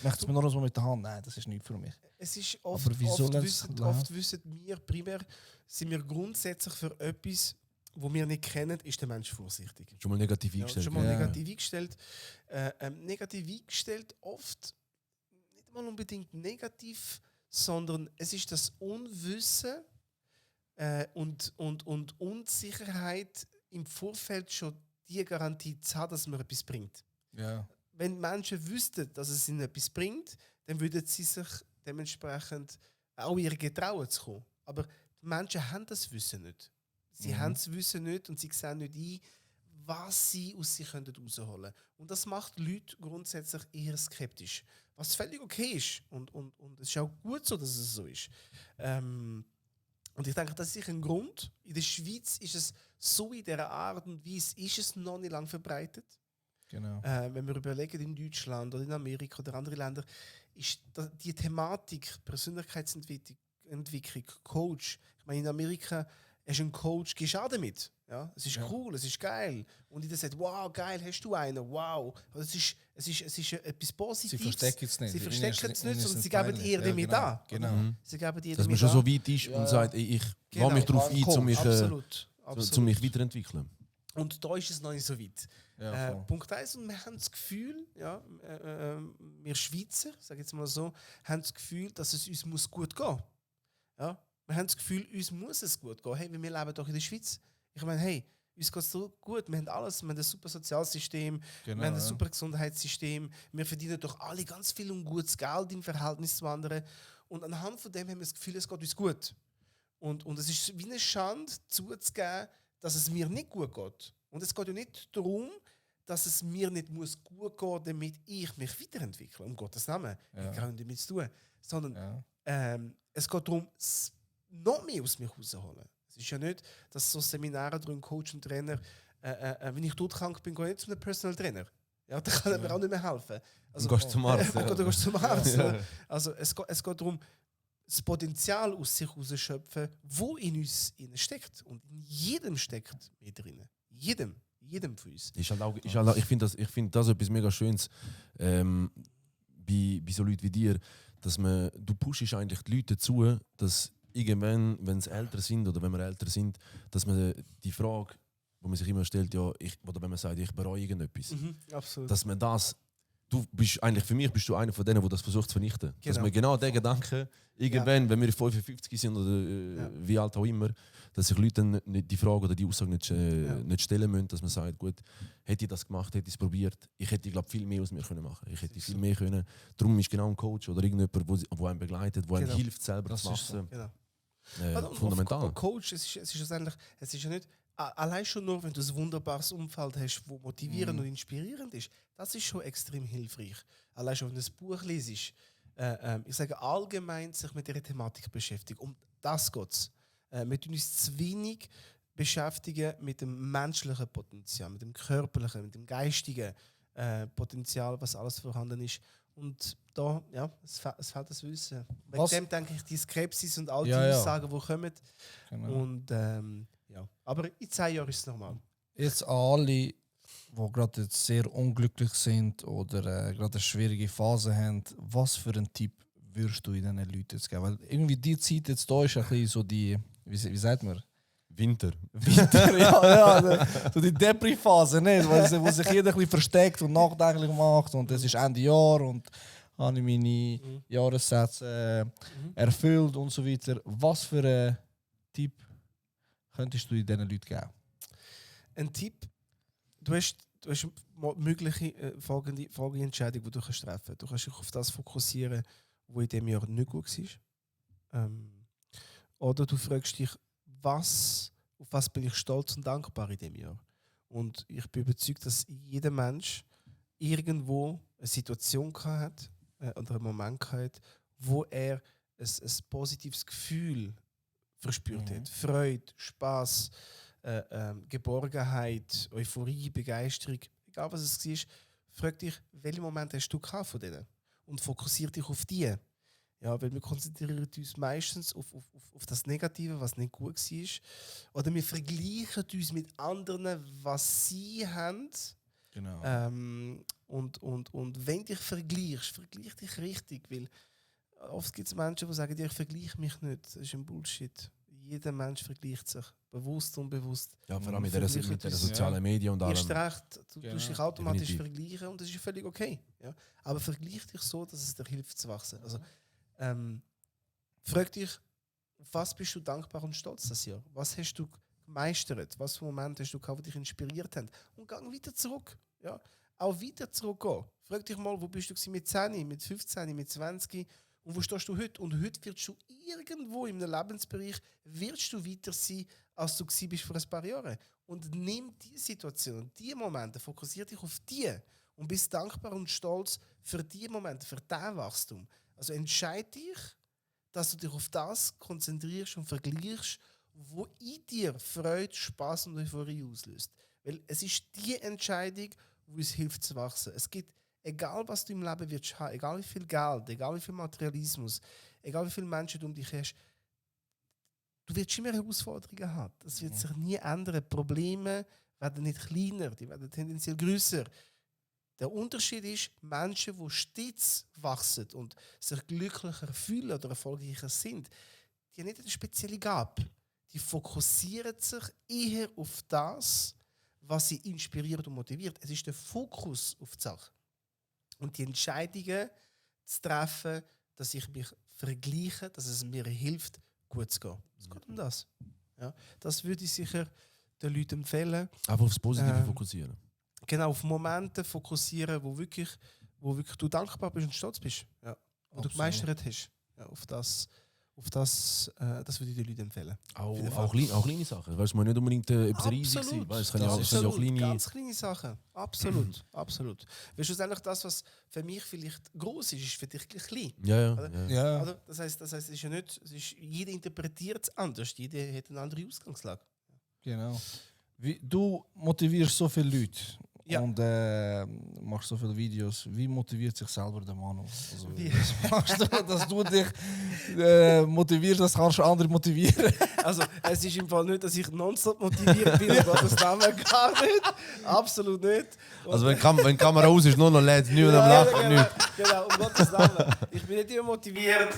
möchtest du mir noch mal mit der Hand? Nein, das ist nicht für mich. Es ist oft wissen wir primär, sind wir grundsätzlich für etwas, was wir nicht kennen, ist der Mensch vorsichtig. Schon mal negativ eingestellt. Schon mal Ja. negativ eingestellt. Negativ eingestellt oft nicht mal unbedingt negativ, sondern es ist das Unwissen und Unsicherheit im Vorfeld schon die Garantie zu haben, dass man etwas bringt. Ja. Wenn Menschen wüssten, dass es ihnen etwas bringt, dann würden sie sich dementsprechend auch ihre getrauen zu kommen. Aber die Menschen haben das Wissen nicht. Sie haben das Wissen nicht und sie sehen nicht ein, was sie aus sich herausholen können. Und das macht Leute grundsätzlich eher skeptisch. Was völlig okay ist. Und es ist auch gut so, dass es so ist. Und ich denke, das ist sicher ein Grund. In der Schweiz ist es so in dieser Art und Weise ist es noch nicht lang verbreitet. Genau. Wenn wir überlegen, in Deutschland oder in Amerika oder andere Länder, ist die Thematik Persönlichkeitsentwicklung, Coach. Ich meine, in Amerika hast du einen Coach, gehst du auch damit. Ja? Es ist cool, es ist geil. Und jeder sagt, wow, geil, hast du einen, wow. Also es ist etwas Positives. Sie verstecken es nicht. Sie verstecken es nicht, sondern sie Teile. geben ihr damit an. Genau. Sie geben dir Dass man damit schon so an. weit ist und sagt, ey, ich Genau. lasse mich darauf ein, um mich, Absolut. um mich weiterentwickeln. Und da ist es noch nicht so weit. Ja, Punkt 1, und wir haben das Gefühl, ja, wir Schweizer, sage jetzt mal so, haben das Gefühl, dass es uns muss gut gehen muss. Ja? Wir haben das Gefühl, uns muss es gut gehen. Hey, wir leben doch in der Schweiz. Ich meine, hey, uns geht es so gut, wir haben alles, wir haben ein super Sozialsystem, wir haben ein super Gesundheitssystem, wir verdienen doch alle ganz viel und gutes Geld im Verhältnis zu anderen. Und anhand von dem haben wir das Gefühl, es geht uns gut. Und es ist wie eine Schande zuzugeben, dass es mir nicht gut geht. Und es geht ja nicht darum, dass es mir nicht muss gut gehen muss, damit ich mich weiterentwickle. Um Gottes Namen. Ich habe gar nichts damit zu tun. Sondern es geht darum, noch mehr aus mir rauszuholen. Es ist ja nicht, dass so Seminare drin, Coach und Trainer, wenn ich todkrank bin, gehe ich nicht zu einem Personal Trainer. Ja, da kann er mir auch nicht mehr helfen. Also, Du gehst zum Arzt. Du gehst zum Arzt. Also es geht darum, das Potenzial aus sich herausschöpfen, wo in uns steckt. Und in jedem steckt mehr drin. Jedem von uns. Ich finde das etwas mega Schönes bei so Leuten wie dir, dass du pushst eigentlich die Leute dazu, dass irgendwann, wenn sie älter sind oder wenn wir älter sind, dass man die Frage, wo man sich immer stellt, oder wenn man sagt, ich bereue irgendetwas, Absolut. dass man das, für mich bist du einer von denen, der das versucht zu vernichten. Genau. Dass man genau den Gedanken, irgendwann, wenn wir 55 sind oder wie alt auch immer, dass sich Leute dann nicht die Frage oder die Aussage nicht stellen müssen, dass man sagt, gut, hätte ich das gemacht, hätte ich es probiert, ich hätte, glaube viel mehr aus mir können machen. Ich hätte viel mehr können. Darum ist genau ein Coach oder irgendjemand, der einen begleitet, der einem hilft, selber zu wachsen. Fundamental. Coach, es ist ja nicht, allein schon nur, wenn du ein wunderbares Umfeld hast, das motivierend und inspirierend ist, das ist schon extrem hilfreich. Allein schon, wenn du ein Buch liest, ich sage allgemein, sich mit dieser Thematik beschäftigen. Um das geht es. Wir tun uns zu wenig beschäftigen mit dem menschlichen Potenzial, mit dem körperlichen, mit dem geistigen Potenzial, was alles vorhanden ist. Und da, es fehlt das Wissen. Wegen dem denke ich, die Skepsis und all die Aussagen, die kommen. Genau. Und, aber in 10 Jahren ist es normal. Jetzt alle, die gerade jetzt sehr unglücklich sind oder gerade eine schwierige Phase haben, was für einen Tipp würdest du in diesen Leuten jetzt geben? Weil irgendwie die Zeit jetzt da ist ein bisschen so die, wie sagt man? Winter, so die Depri-Phase, nicht? Wo sich jeder ein bisschen versteckt und nachdenklich macht und es ist Ende Jahr und habe ich meine Jahressätze erfüllt und so weiter. Was für einen Tipp könntest du diesen Leuten geben? Ein Tipp, du hast mögliche folgende Entscheidung, die du treffen kannst. Du kannst dich auf das fokussieren, was in diesem Jahr nicht gut war. Oder du fragst dich, auf was bin ich stolz und dankbar in diesem Jahr. Und ich bin überzeugt, dass jeder Mensch irgendwo eine Situation hat oder einen Moment hat, wo er ein positives Gefühl verspürt hat. Freude, Spass, Geborgenheit, Euphorie, Begeisterung, egal was es war. Frag dich, welchen Moment hast du von denen? Und fokussier dich auf die. Ja, weil wir konzentrieren uns meistens auf das Negative, was nicht gut war. Oder wir vergleichen uns mit anderen, was sie haben. Genau. Und wenn du dich vergleichst, vergleich dich richtig. Weil oft gibt es Menschen, die sagen, ich vergleiche mich nicht. Das ist ein Bullshit. Jeder Mensch vergleicht sich. Bewusst und unbewusst. Ja, vor allem mit den sozialen Medien und allem. Erst recht, du tust dich automatisch Definitiv. vergleichen und das ist völlig okay. Ja? Aber vergleich dich so, dass es dir hilft zu wachsen. Also, frag dich, auf was bist du dankbar und stolz das Jahr? Was hast du gemeistert? Was für Momente hast du gehabt, die dich inspiriert haben? Und geh wieder zurück. Ja? Auch wieder zurückgehen. Frag dich mal, wo bist du mit 10, mit 15, mit 20 und wo stehst du heute? Und heute wirst du irgendwo in einem Lebensbereich wirst du weiter sein, als du bist vor ein paar Jahren. Und nimm diese Situation, diese Momente, fokussiere dich auf die und bist dankbar und stolz für diese Momente, für dein Wachstum. Also entscheide dich, dass du dich auf das konzentrierst und vergleichst, wo in dir Freude, Spaß und Euphorie auslöst. Weil es ist die Entscheidung, die uns hilft zu wachsen. Es gibt, egal was du im Leben wirst haben, egal wie viel Geld, egal wie viel Materialismus, egal wie viele Menschen du um dich hast, du wirst immer Herausforderungen haben. Das wird sich nie ändern. Probleme werden nicht kleiner, die werden tendenziell größer. Der Unterschied ist, Menschen, die stets wachsen und sich glücklicher fühlen oder erfolgreicher sind, die haben nicht eine spezielle Gabe. Die fokussieren sich eher auf das, was sie inspiriert und motiviert. Es ist der Fokus auf die Sache. Und die Entscheidungen zu treffen, dass ich mich vergleiche, dass es mir hilft, gut zu gehen. Es geht um das. Ja, das würde ich sicher den Leuten empfehlen. Einfach aufs Positive fokussieren. Genau, auf Momente fokussieren, wo wirklich du dankbar bist und stolz bist. Ja. Wo du gemeistert hast. Ja, auf das würde ich den Leuten empfehlen. Auch kleine Sachen. Weißt, es muss nicht unbedingt etwas riesig sein. Es können ja auch kleine... Ganz kleine Sachen. Absolut. Absolut. Weil schlussendlich das, was für mich vielleicht groß ist für dich klein. Ja. Oder? Das heißt, es ist ja nicht, jeder interpretiert es anders. Jeder hat eine andere Ausgangslage. Genau. Du motivierst so viele Leute Ja. und machst so viele Videos. Wie motiviert sich selber der Manu? Also, Wie? was machst du, dass du dich motivierst, dass kannst du andere motivieren? Also, es ist im Fall nicht, dass ich nonstop motiviert bin, um Gottes Namen, gar nicht. Absolut nicht. Und Also wenn die Kamera aus ist, nur noch lädt, niemand am Lachen, genau, nichts. genau, um Gottes Namen. Ich bin nicht immer motiviert.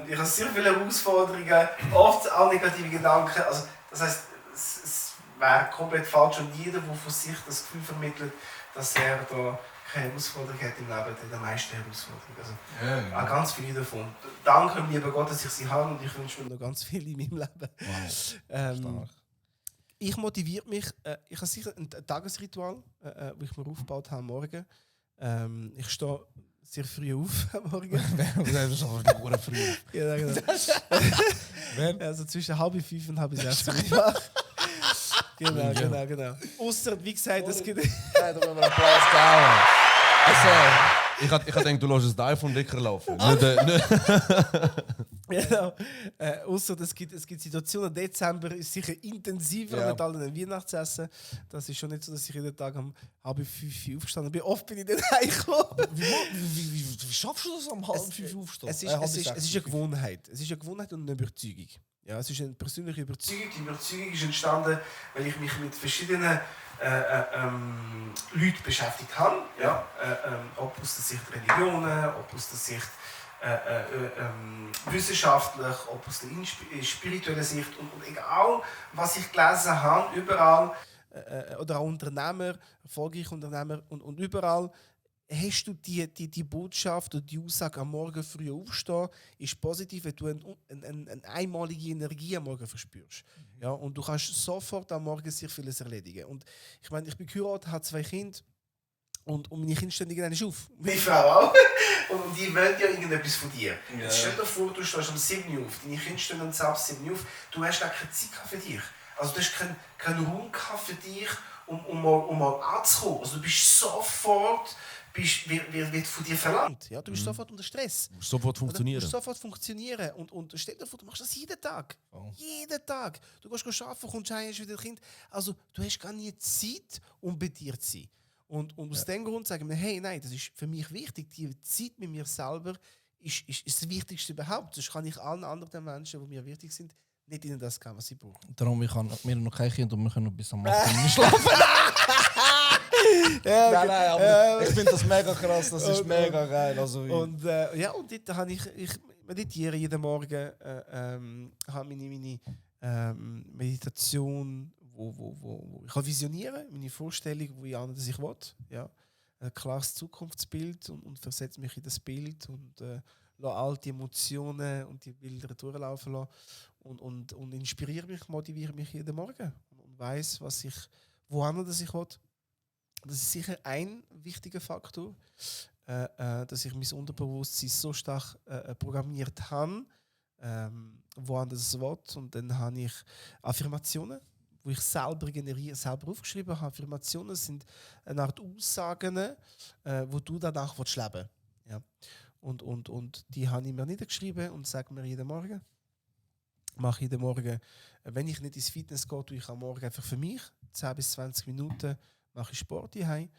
Ich habe sehr viele Herausforderungen, oft auch negative Gedanken. Also, das heisst, es wäre komplett falsch und jeder, der von sich das Gefühl vermittelt, dass er da keine Herausforderung hat im Leben, hat die meisten Herausforderungen. Also, auch ganz viele davon. Danke, lieber Gott, dass ich sie habe und ich wünsche mir noch ganz viel in meinem Leben. Wow. Ich motiviere mich. Ich habe sicher ein Tagesritual, das ich mir aufgebaut habe am Morgen. Ich stehe sehr früh auf am Morgen. Das ist aber früh. Ja, genau. Wer? Also zwischen 4:30 und 6:30 Uhr. Genau. Ausser, wie gesagt, es gibt. Nein, da müssen wir Applaus geben. Ich hab gedacht, du lässt das iPhone-Wecker laufen. Nicht. Genau. Ausser, es gibt Situationen. Dezember ist sicher intensiver mit all den Weihnachtsessen. Das ist schon nicht so, dass ich jeden Tag um 4:30 aufgestanden bin. Oft bin ich dann heimgekommen. Wie schaffst du das am 4:30 aufstehen? Es ist eine Gewohnheit. Es ist eine Gewohnheit und eine Überzeugung. Ja, es ist eine persönliche Überzeugung. Die Überzeugung ist entstanden, weil ich mich mit verschiedenen Leuten beschäftigt habe. Ja? Ob aus der Sicht Religionen, ob aus der Sicht wissenschaftlich, ob aus der spirituellen Sicht. Und egal, was ich gelesen habe, überall, oder auch Unternehmer, erfolgreiche Unternehmer und überall, hast du die Botschaft oder die Aussage, am Morgen früh aufstehen, ist positiv, wenn du eine einmalige Energie am Morgen verspürst. Ja, und du kannst sofort am Morgen sehr vieles erledigen. Und ich meine, ich bin geheiratet, habe 2 Kinder und meine Kinder stehen irgendwann auf. Meine Frau auch. Und die wollen ja irgendetwas von dir. Ja. Jetzt stell dir vor, du stehst um 7 Uhr auf, deine Kinder stehen um 7 Uhr auf, du hast gar keine Zeit für dich. Also du hast keinen Raum für dich, um mal anzukommen. Also du bist sofort... wird von dir verlangt. Ja? Du bist sofort unter Stress. Du musst sofort funktionieren. Du musst sofort funktionieren. Und stell dir vor, du machst das jeden Tag. Oh. Jeden Tag. Du gehst arbeiten, kommst heim, hast wieder ein Kind. Also du hast gar nie Zeit, um bei dir zu sein. Und aus dem Grund sagen wir, hey, nein, das ist für mich wichtig. Die Zeit mit mir selber ist das Wichtigste überhaupt. Sonst kann ich allen anderen Menschen, die mir wichtig sind, nicht ihnen das geben, was sie brauchen. Darum, wir haben noch kein Kind und wir können noch bis am 8 schlafen. Ja, nein, aber ich finde das mega krass, das ist mega geil. Also, und dort habe ich meditiere jeden Morgen, habe meine Meditation, wo ich visioniere, meine Vorstellung, wo ich an, dass ich will. Ja. Ein klares Zukunftsbild und versetze mich in das Bild und lasse all die Emotionen und die Bilder durchlaufen lassen und inspiriere mich, motiviere mich jeden Morgen und weiss, wohin ich will. Das ist sicher ein wichtiger Faktor, dass ich mein Unterbewusstsein so stark programmiert habe, woanders es will. Und dann habe ich Affirmationen, die ich selber generiere, selber aufgeschrieben habe. Affirmationen sind eine Art Aussagen, wo du danach leben willst. Ja. Und die habe ich mir niedergeschrieben und sage mir jeden Morgen. Mache jeden Morgen, wenn ich nicht ins Fitness gehe, tue ich am Morgen einfach für mich 10 bis 20 Minuten mache ich Sport daheim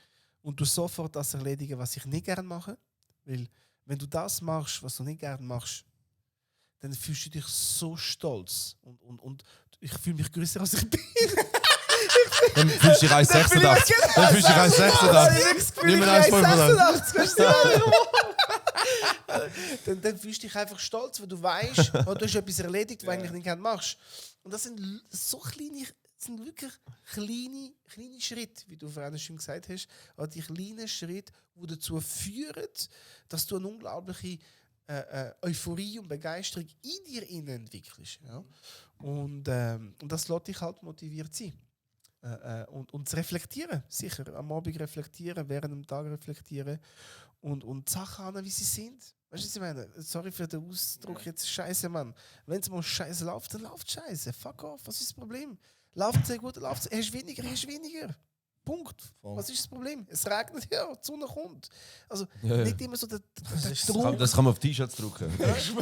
und du sofort das erledigen, was ich nicht gerne mache. Weil, wenn du das machst, was du nicht gerne machst, dann fühlst du dich so stolz. Und ich fühle mich größer, als ich bin. Dann fühlst du dich 1,86. Dann fühlst du dich 1,86. Nicht mehr 1,85. Dann fühlst du dich einfach stolz, weil du weißt, du hast etwas erledigt, was du eigentlich nicht gerne machst. Und das sind so kleine... Das sind wirklich kleine Schritte, wie du vorhin schon gesagt hast, aber die kleinen Schritte, die dazu führen, dass du eine unglaubliche Euphorie und Begeisterung in dir entwickelst. Ja? Und das lässt dich halt motiviert sein. Und zu reflektieren, sicher. Am Abend reflektieren, während dem Tag reflektieren und die Sachen an, wie sie sind. Weißt du, was ich meine? Sorry für den Ausdruck jetzt, Scheiße, Mann. Wenn es mal Scheiße läuft, dann läuft Scheiße. Fuck off, was ist das Problem? Läuft sehr gut, läuft sehr. Hast weniger. Punkt. Voll. Was ist das Problem? Es regnet, ja, die Sonne kommt. Also Ja. nicht immer so der Das kann man auf T-Shirts drucken.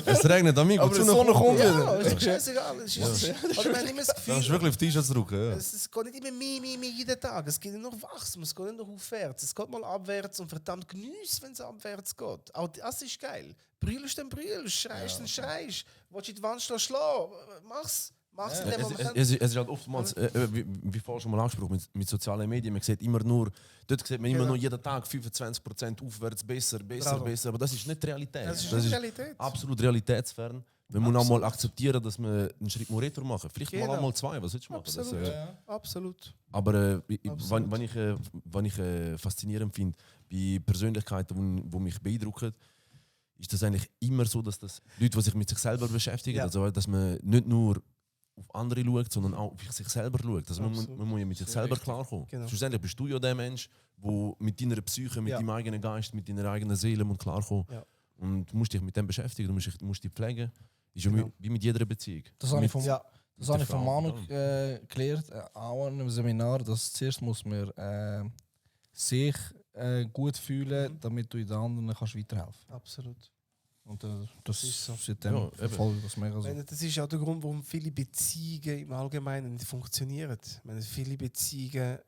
Es regnet, amigo. Aber die Sonne kommt Ja, wieder. ist scheißegal. Es ist, oder wir haben immer das Du Gefühl, kannst wirklich auf T-Shirts drucken. Ja. es geht nicht immer mehr jeden Tag. Es geht nicht nur Wachstum, es geht nicht nur aufwärts. Es geht mal abwärts und verdammt genieß, wenn es abwärts geht. Auch das ist geil. Brüllst dann brüllst, schreist dann schreist. Willst du in die Wand schlagen? Mach's. Mach's in dem Moment. Es ist halt oftmals, wie vorhin schon mal angesprochen, mit sozialen Medien, man sieht immer nur, dort sieht man immer nur jeden Tag 25% aufwärts, besser. Bravo. Aber das ist nicht die Realität. Das ist nicht Realität. Absolut realitätsfern. Wir müssen auch mal akzeptieren, dass wir einen Schritt mal retour machen. Vielleicht Genau. mal einmal zwei, was willst du machen? Absolut. Das, Absolut. aber Absolut. wenn ich faszinierend finde, bei Persönlichkeiten, die mich beeindrucken, ist das eigentlich immer so, dass das Leute, die sich mit sich selber beschäftigen, Ja. also dass man nicht nur auf andere schaut, sondern auch auf sich selber schaut. Also man Absolut. muss ja mit sich Sehr selber wichtig. klarkommen. Genau. Schlussendlich bist du ja der Mensch, der mit deiner Psyche, mit Ja. deinem eigenen Geist, mit deiner eigenen Seele muss klarkommen. Ja. Und du musst dich mit dem beschäftigen, du musst dich pflegen. Ist ja Genau. wie mit jeder Beziehung. Das habe ich Mit- vom, Ja. das habe ich von Frau, Manu gelernt, auch in einem Seminar, dass zuerst muss man sich gut fühlen, damit du den anderen kannst weiterhelfen. Absolut. Und das ist so. seitdem Ja, eben. verfolge ich das mega Ich so. meine, das ist auch der Grund, warum viele Beziehungen im Allgemeinen nicht funktionieren. Ich meine, viele Beziehungen,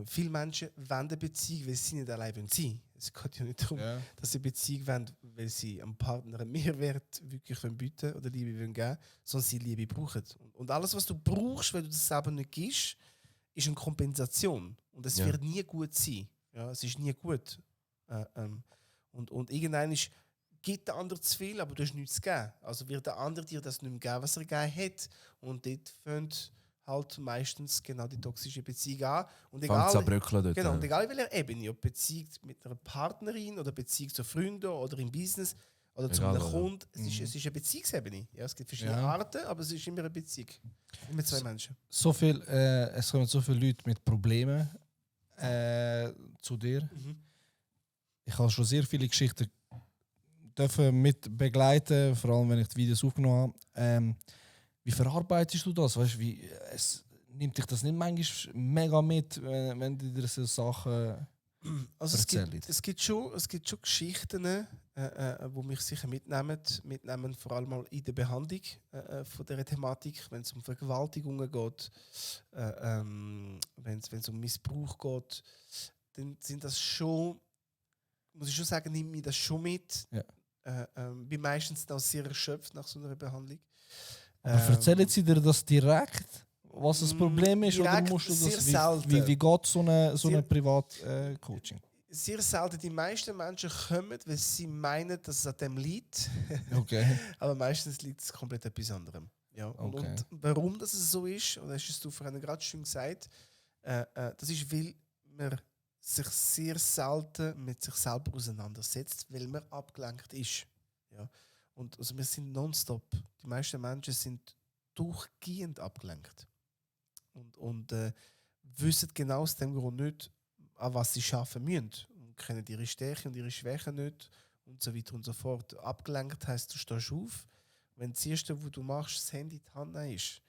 viele Menschen wollen eine Beziehung, weil sie nicht allein sein wollen. Es geht ja nicht darum, Ja. dass sie eine Beziehung wollen, weil sie am Partner einen Mehrwert wirklich bieten wollen oder Liebe geben wollen, sondern sie Liebe brauchen. Und alles, was du brauchst, wenn du das selber nicht gibst, ist eine Kompensation. Und es Ja. wird nie gut sein. Ja, es ist nie gut. Und irgendwann gibt der andere zu viel, aber du hast nichts zu geben. Also wird der andere dir das nicht mehr geben, was er gegeben hat. Und dort fängt halt meistens genau die toxische Beziehung an. Und Fängt es an egal, bröckeln dort. genau, und egal in welcher Ebene, ob Beziehung mit einer Partnerin oder Beziehung zu Freunden oder im Business oder zu Egal, einem oder? Kunden, es ist eine Beziehungsebene. Ja, es gibt verschiedene Ja. Arten, aber es ist immer eine Beziehung. Immer zwei Menschen. So viel, es kommen so viele Leute mit Problemen zu dir. Ich habe schon sehr viele Geschichten dürfen mit begleiten, vor allem wenn ich die Videos aufgenommen habe. Wie verarbeitest du das? Weißt, nimmt dich das nicht manchmal mega mit, wenn du dir so Sachen Also erzählen? es gibt schon Geschichten, die mich sicher mitnehmen, vor allem mal in der Behandlung von dieser Thematik, wenn es um Vergewaltigungen geht, wenn es um Missbrauch geht, dann sind das schon, muss ich schon sagen, nimmt mich das schon mit. Ja. Bin meistens auch sehr erschöpft nach so einer Behandlung. Aber erzählen sie dir das direkt, was das Problem ist? Oder direkt musst du sehr das, selten. wie geht so eine Sehr- Privat-Coaching? Sehr selten. Die meisten Menschen kommen, weil sie meinen, dass es an dem liegt. Okay. Aber meistens liegt es komplett etwas anderem. Ja, Okay. und warum das so ist, und das hast du vorhin gerade schon gesagt, das ist, weil man sich sehr selten mit sich selber auseinandersetzt, weil man abgelenkt ist. Ja. Und also wir sind nonstop. Die meisten Menschen sind durchgehend abgelenkt. Und wissen genau aus dem Grund nicht, an was sie arbeiten müssen. Und kennen ihre Stärken und ihre Schwächen nicht und so weiter und so fort. Abgelenkt heisst, du stehst auf. Wenn das Erste, was du machst, das Handy in die Hand nimmst,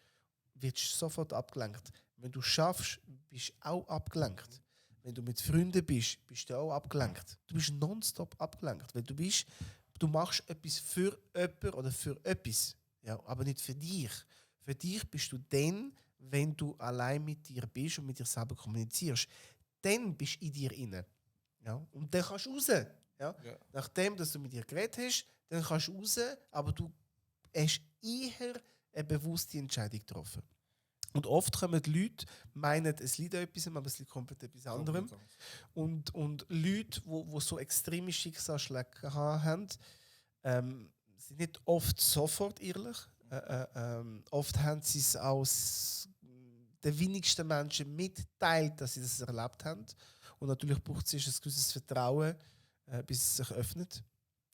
wirst du sofort abgelenkt. Wenn du schaffst, bist du auch abgelenkt. Wenn du mit Freunden bist, bist du auch abgelenkt. Du bist nonstop abgelenkt, weil du machst etwas für jemanden oder für etwas, ja, aber nicht für dich. Für dich bist du dann, wenn du allein mit dir bist und mit dir selber kommunizierst. Dann bist du in dir inne. Ja? Und dann kannst du raus. Ja? Ja. Nachdem dass du mit dir geredet hast, dann kannst du raus, aber du hast eher eine bewusste Entscheidung getroffen. Und oft kommen die Leute, meinen, es liegt an etwas, aber es liegt komplett etwas anderem. Und Leute, die so extreme Schicksalsschläge haben, sind nicht oft sofort ehrlich. Oft haben sie es aus den wenigsten Menschen mitteilt, dass sie das erlebt haben. Und natürlich braucht es ein gewisses Vertrauen, bis es sich öffnet.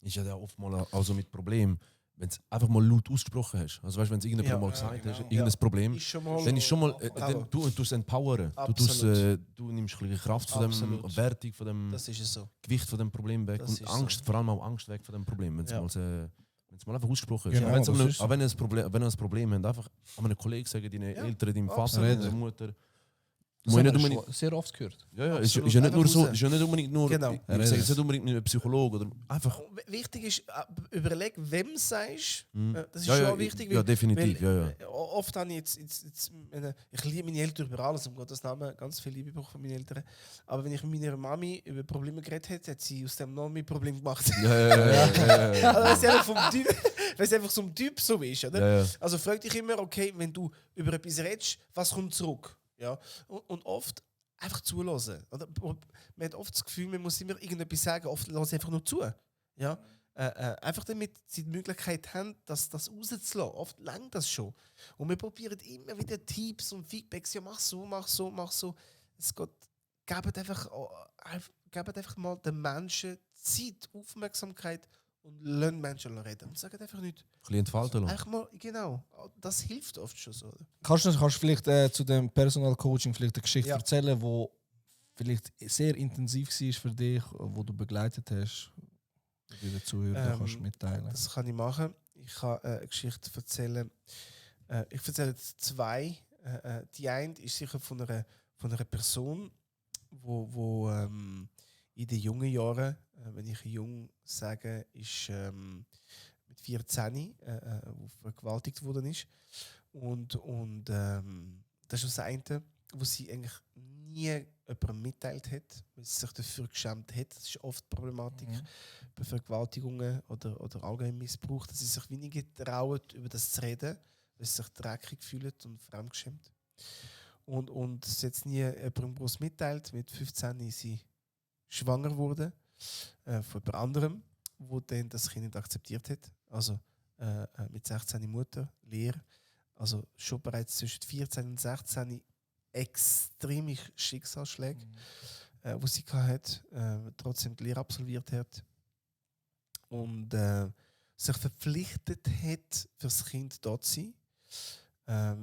Ist ja oft mal also mit Problem, wenn du es einfach mal laut ausgesprochen hast. Also weißt, wenn du irgendjemand Ja. mal Ja, gesagt genau. hast, irgendein Problem, Ist schon mal, dann ist schon mal, Bravo. du tust empowern. Absolut. Du nimmst ein bisschen Kraft von dem Absolut. Wertung, von dem Das ist es so. Gewicht von dem Problem weg Das und ist Angst, so. vor allem auch Angst weg von dem Problem, wenn es Ja. mal einfach ausgesprochen ist. Genau, Wenn das ist so. wenn ihr ein Problem habt, einfach an einen Kollegen sagen, deinen Ja, Eltern, deinem Vater, absolut. deiner Mutter, Das Muss haben nicht wir unbedingt- schon sehr oft gehört. Ja, ist Absolut. ja nicht nur Einfach so, raus. ist ja nicht unbedingt nur, Genau. ich sage jetzt nicht unbedingt ein Psychologe oder einfach. Wichtig ist, überleg, wem sagst. Das ist Ja, schon ja, wichtig. ja, definitiv, weil, ja. Oft habe ich ich liebe meine Eltern über alles, um Gottes Namen, ganz viel Liebe von meinen Eltern. Aber wenn ich mit meiner Mami über Probleme geredet hätte, hat sie aus dem noch mehr Problem gemacht. Ja. Also, weil sie einfach weil sie einfach so ein Typ so ist, oder? Ja. Also frag dich immer, okay, wenn du über etwas redest, was kommt zurück? Ja? Und oft einfach zulassen. Oder? Man hat oft das Gefühl, man muss immer irgendetwas sagen, oft lasse ich einfach nur zu. Ja? Einfach damit sie die Möglichkeit haben, das rauszulassen. Oft langt das schon. Und wir probieren immer wieder Tipps und Feedbacks. Ja, mach so, mach so, mach so. Es geht, gebt einfach mal den Menschen Zeit, Aufmerksamkeit und lasst Menschen reden. Und sagen einfach nicht. Ein bisschen entfalten lassen. Einfach mal, genau. Das hilft oft schon so. Oder? Kannst du vielleicht zu dem Personal Coaching vielleicht eine Geschichte erzählen, die vielleicht sehr intensiv war für dich, wo du begleitet hast, die den Zuhörern kannst mitteilen? Das kann ich machen. Ich kann eine Geschichte erzählen. Ich erzähle jetzt zwei. Die eine ist sicher von einer Person, wo in den jungen Jahren, wenn ich jung sage, ist mit 14 wo vergewaltigt worden ist. Und das ist das eine, wo sie eigentlich nie jemandem mitteilt hat, weil sie sich dafür geschämt hat. Das ist oft die Problematik bei Vergewaltigungen oder allgemein Missbrauch, dass sie sich weniger trauen, über das zu reden, weil sie sich dreckig fühlen und fremdgeschämt. Und es hat nie jemandem groß mitteilt. Mit 15 ist sie schwanger wurde von jemand anderem, wo dann das Kind nicht akzeptiert hat. Also mit 16 Mutter, Lehre. Also schon bereits zwischen 14 und 16 extreme Schicksalsschläge, wo sie hat, trotzdem die Lehre absolviert hat und sich verpflichtet hat, für das Kind dort zu sein,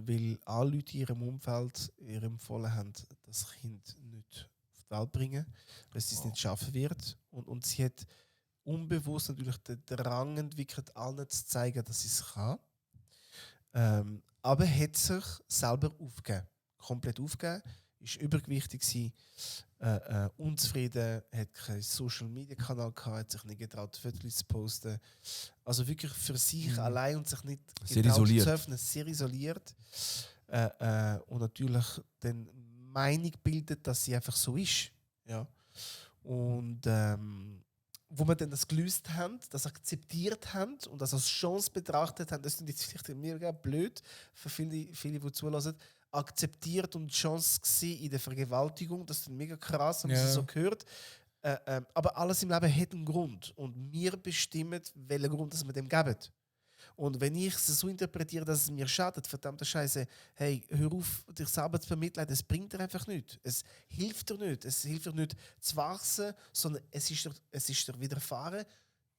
weil alle Leute in ihrem Umfeld ihr empfohlen haben, das Kind nicht auf die Welt bringen, weil sie es nicht schaffen wird. Und sie hat unbewusst natürlich den Drang entwickelt, allen zu zeigen, dass sie es kann. Aber hat sich selber aufgegeben. Komplett aufgegeben. Ist übergewichtig gewesen, unzufrieden, hat keinen Social-Media-Kanal gehabt, hat sich nicht getraut, Fotos zu posten. Also wirklich für sich allein und sich nicht Sehr getraut isoliert. zu öffnen, sehr isoliert. Und natürlich dann Meinung bildet, dass sie einfach so ist. Ja. Und wo wir dann das gelöst haben, das akzeptiert haben und das als Chance betrachtet haben, das ist jetzt vielleicht mega blöd für viele, die zulassen, akzeptiert und die Chance gesehen in der Vergewaltigung, das ist mega krass, haben sie so gehört. Aber alles im Leben hat einen Grund und wir bestimmen, welchen Grund das wir dem geben. Und wenn ich es so interpretiere, dass es mir schadet, verdammte Scheiße, hey, hör auf, dich selber zu vermitteln, das bringt dir einfach nichts. Es hilft dir nicht. Es hilft dir nicht zu wachsen, sondern es ist dir widerfahren.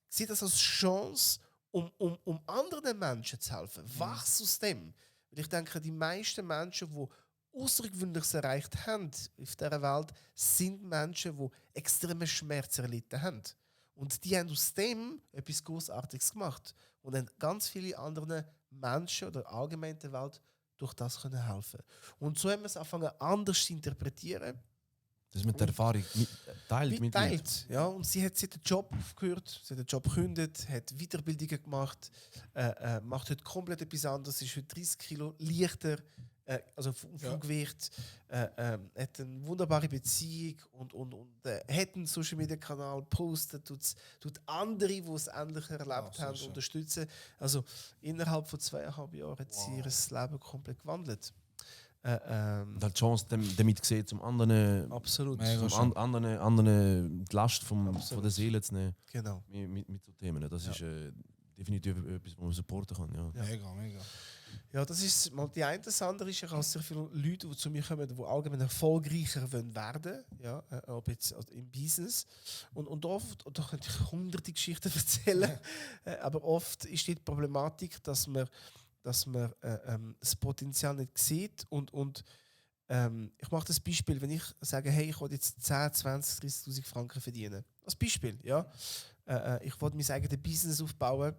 Sieh das als Chance, um anderen Menschen zu helfen. Wachs aus dem. Weil ich denke, die meisten Menschen, die Außergewöhnliches erreicht haben auf dieser Welt, sind Menschen, die extreme Schmerzen erlitten haben. Und die haben aus dem etwas Großartiges gemacht. Und dann ganz viele andere Menschen oder allgemein in der Welt durch das können helfen. Und so haben wir es angefangen anders zu interpretieren. Das ist mit der Erfahrung teilt. Teilt, ja. Und sie hat den Job aufgehört, sie hat den Job gekündigt, hat Weiterbildungen gemacht, macht heute komplett etwas anderes, ist heute 30 Kilo leichter, also vom Gewicht, hat eine wunderbare Beziehung und hat einen Social-Media-Kanal, postet, tut andere, die es ähnlich erlebt haben, unterstützen. Also innerhalb von 2,5 Jahren hat sie ihr Leben komplett gewandelt. Und hat die Chance, damit gesehen, zum anderen, Absolut. anderen die Last von der Seele zu nehmen. Genau. Mit so Themen. Das ist definitiv etwas, was man supporten kann. Ja. Mega. Ja, das ist mal die eine. Das andere ist, ich habe sehr viele Leute, die zu mir kommen, die allgemein erfolgreicher werden wollen, ja, ob jetzt im Business. Und oft, da könnte ich hunderte Geschichten erzählen, aber oft ist die Problematik, dass man das Potenzial nicht sieht. Und ich mache das Beispiel, wenn ich sage, hey, ich will jetzt 10, 20, 30'000 Franken verdienen. Als Beispiel, ja. Ich will mein eigenes Business aufbauen,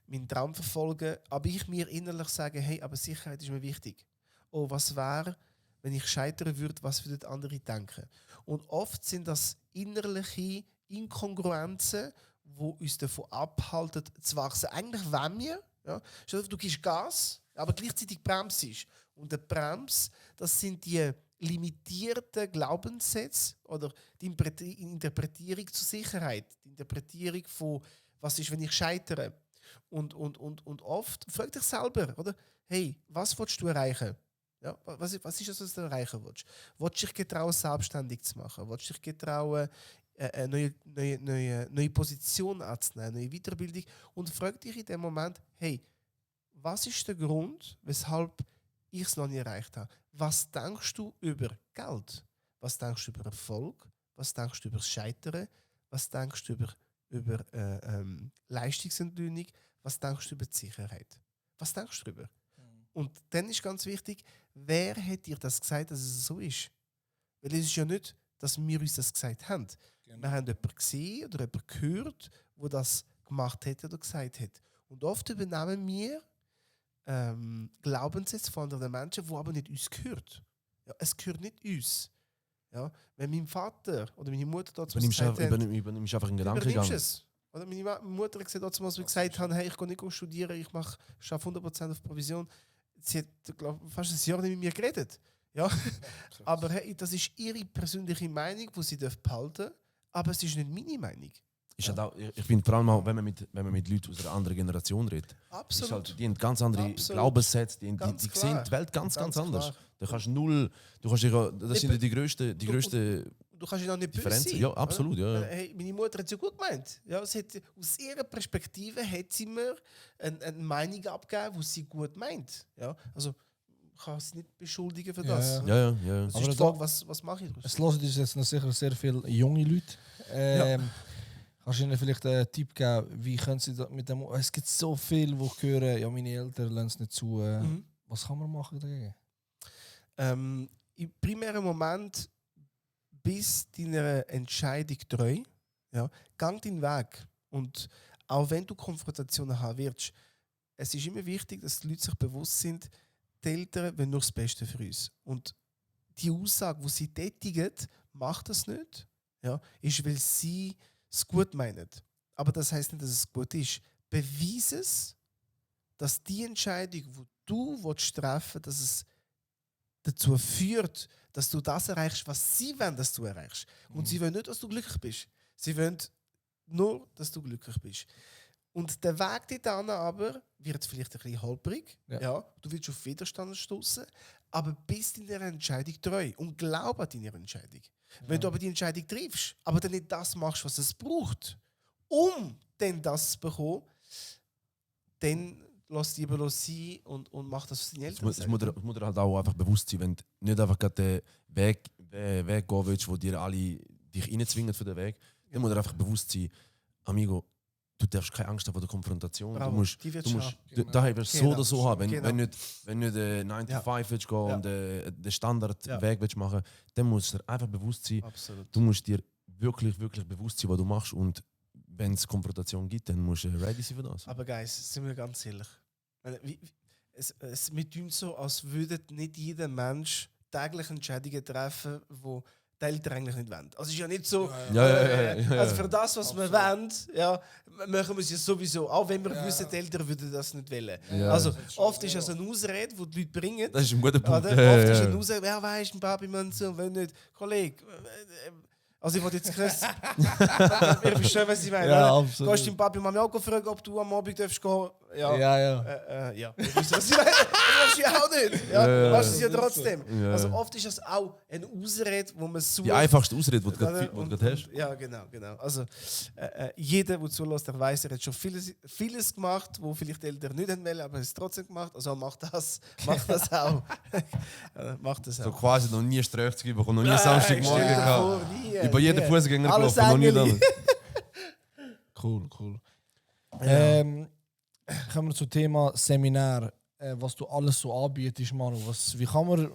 meinen Traum verfolgen, aber ich mir innerlich sage, hey, aber Sicherheit ist mir wichtig. Oh, was wäre, wenn ich scheitern würde, was würden andere denken? Und oft sind das innerliche Inkongruenzen, die uns davon abhalten, zu wachsen. Eigentlich wollen wir, ja, du gibst Gas, aber gleichzeitig bremst. Und der Brems, das sind die limitierten Glaubenssätze oder die Interpretierung zur Sicherheit, die Interpretierung von, was ist, wenn ich scheitere. Und oft frag dich selber, oder? Hey, was willst du erreichen? Ja, was ist das, was du erreichen willst? Willst du dich getrauen, selbstständig zu machen? Willst du dich getrauen, eine neue Position anzunehmen, eine neue Weiterbildung? Und frag dich in dem Moment, hey, was ist der Grund, weshalb ich es noch nicht erreicht habe? Was denkst du über Geld? Was denkst du über Erfolg? Was denkst du über das Scheitern? Was denkst du über Leistungsentlöhnung? Was denkst du über die Sicherheit? Was denkst du darüber? Und dann ist ganz wichtig, wer hat dir das gesagt, dass es so ist? Weil es ist ja nicht, dass wir uns das gesagt haben. Genau. Wir haben jemanden gesehen oder jemanden gehört, der das gemacht hat oder gesagt hat. Und oft übernehmen wir Glaubenssätze von anderen Menschen, die aber nicht uns gehört. Ja, es gehört nicht uns. Ja, wenn mein Vater oder meine Mutter dort übernimmst einfach einen Gedankengang. Oder meine Mutter hat gesagt, als wir gesagt haben, hey, ich gehe nicht studieren, ich schaffe 100% auf Provision. Sie hat, glaube ich, fast ein Jahr nicht mit mir geredet. Ja? Aber hey, das ist ihre persönliche Meinung, die sie behalten darf, aber es ist nicht meine Meinung. Ist halt auch, ich finde vor allem auch, wenn man mit Leuten aus einer anderen Generation redet, absolut. Halt, die haben ganz andere Glaubenssätze, die sehen die Welt ganz anders. Da kannst das sind ja die grössten du kannst ja auch nicht Differenzen. sein. Ja, absolut. Ja. Hey, meine Mutter hat es ja gut gemeint. Ja, sie hat, aus ihrer Perspektive hat sie mir eine Meinung abgegeben, die sie gut meint. Ja, also ich kann sie nicht beschuldigen für das. Ja. Das ist die Frage, was mache ich daraus? Es hören uns jetzt noch sicher sehr viele junge Leute. Kannst du ihnen vielleicht einen Tipp geben, wie können sie das mit dem... Es gibt so viele, die hören, ja, meine Eltern lassen es nicht zu. Was kann man machen dagegen? Im primären Moment bis deiner Entscheidung treu. Ja, gang deinen Weg. Und auch wenn du Konfrontationen haben wirst, es ist immer wichtig, dass die Leute sich bewusst sind, die Eltern wollen nur das Beste für uns. Und die Aussage, die sie tätigen, macht das nicht, ja, ist, weil sie es gut meinen. Aber das heisst nicht, dass es gut ist. Beweise es, dass die Entscheidung, die du treffen willst, dass es dazu führt, dass du das erreichst, was sie wollen, dass du erreichst. Und sie wollen nicht, dass du glücklich bist. Sie wollen nur, dass du glücklich bist. Und der Weg dorthin aber wird vielleicht ein bisschen holprig. Ja. Du willst auf Widerstand stoßen, aber bist in deiner Entscheidung treu und glaub an deine Entscheidung. Ja. Wenn du aber die Entscheidung triffst, aber dann nicht das machst, was es braucht, um dann das zu bekommen, dann lass lieber sein und mach das, was deine Eltern sagen. Es muss dir halt auch einfach bewusst sein, wenn du nicht einfach den Weg gehen willst, wo dir alle dich reinzwingen für den Weg, dann muss dir einfach bewusst sein, Amigo, du darfst keine Angst haben vor der Konfrontation. Bravo, du musst daheim so oder so haben. Wenn nicht 9 to 5 willst gehen und den Standardweg willst machen, dann musst du dir einfach bewusst sein. Absolut. Du musst dir wirklich, wirklich bewusst sein, was du machst. Und wenn es Konfrontation gibt, dann musst du ready sein für das. Aber Guys, sind wir ganz ehrlich. Es mit uns so, als würde nicht jeder Mensch täglich Entscheidungen treffen, die die Eltern eigentlich nicht wollen. Also es ist ja nicht so, also für das, was wir wollen, ja, machen wir es ja sowieso, auch wenn wir wissen, die Eltern würden das nicht wollen. Ja. Also oft ist das eine Ausrede, die Leute bringen. Das ist ein guter Punkt. Oft ist eine Ausrede, wer weiß, ein Papi, man so, wenn nicht. Kollege, also ich wollte jetzt krass. Ich verstehe, was ich meine. Ja, du kannst deinen Papi und Mami auch fragen, ob du am Abend darfst gehen. Ja. Ja. Ich weiß, was ich meine. Das machst du ja auch nicht. Ja, machst du es ja trotzdem. Ja. Also oft ist das auch eine Ausrede, wo man sucht. Die einfachste Ausrede, die du gerade hast. Ja, genau. Also jeder, der zulässt, der weiß, er hat schon vieles gemacht, wo vielleicht die Eltern nicht wollen, aber er hat es trotzdem gemacht. Also macht das auch. Macht das auch. So quasi noch nie Strafzug bekommen, noch nie Samstagmorgen gehabt. Über jeden Fußgänger gelaufen, noch nie dann. Cool. Kommen wir zum Thema Seminar. Was du alles so anbietest, Manu. Wie kann man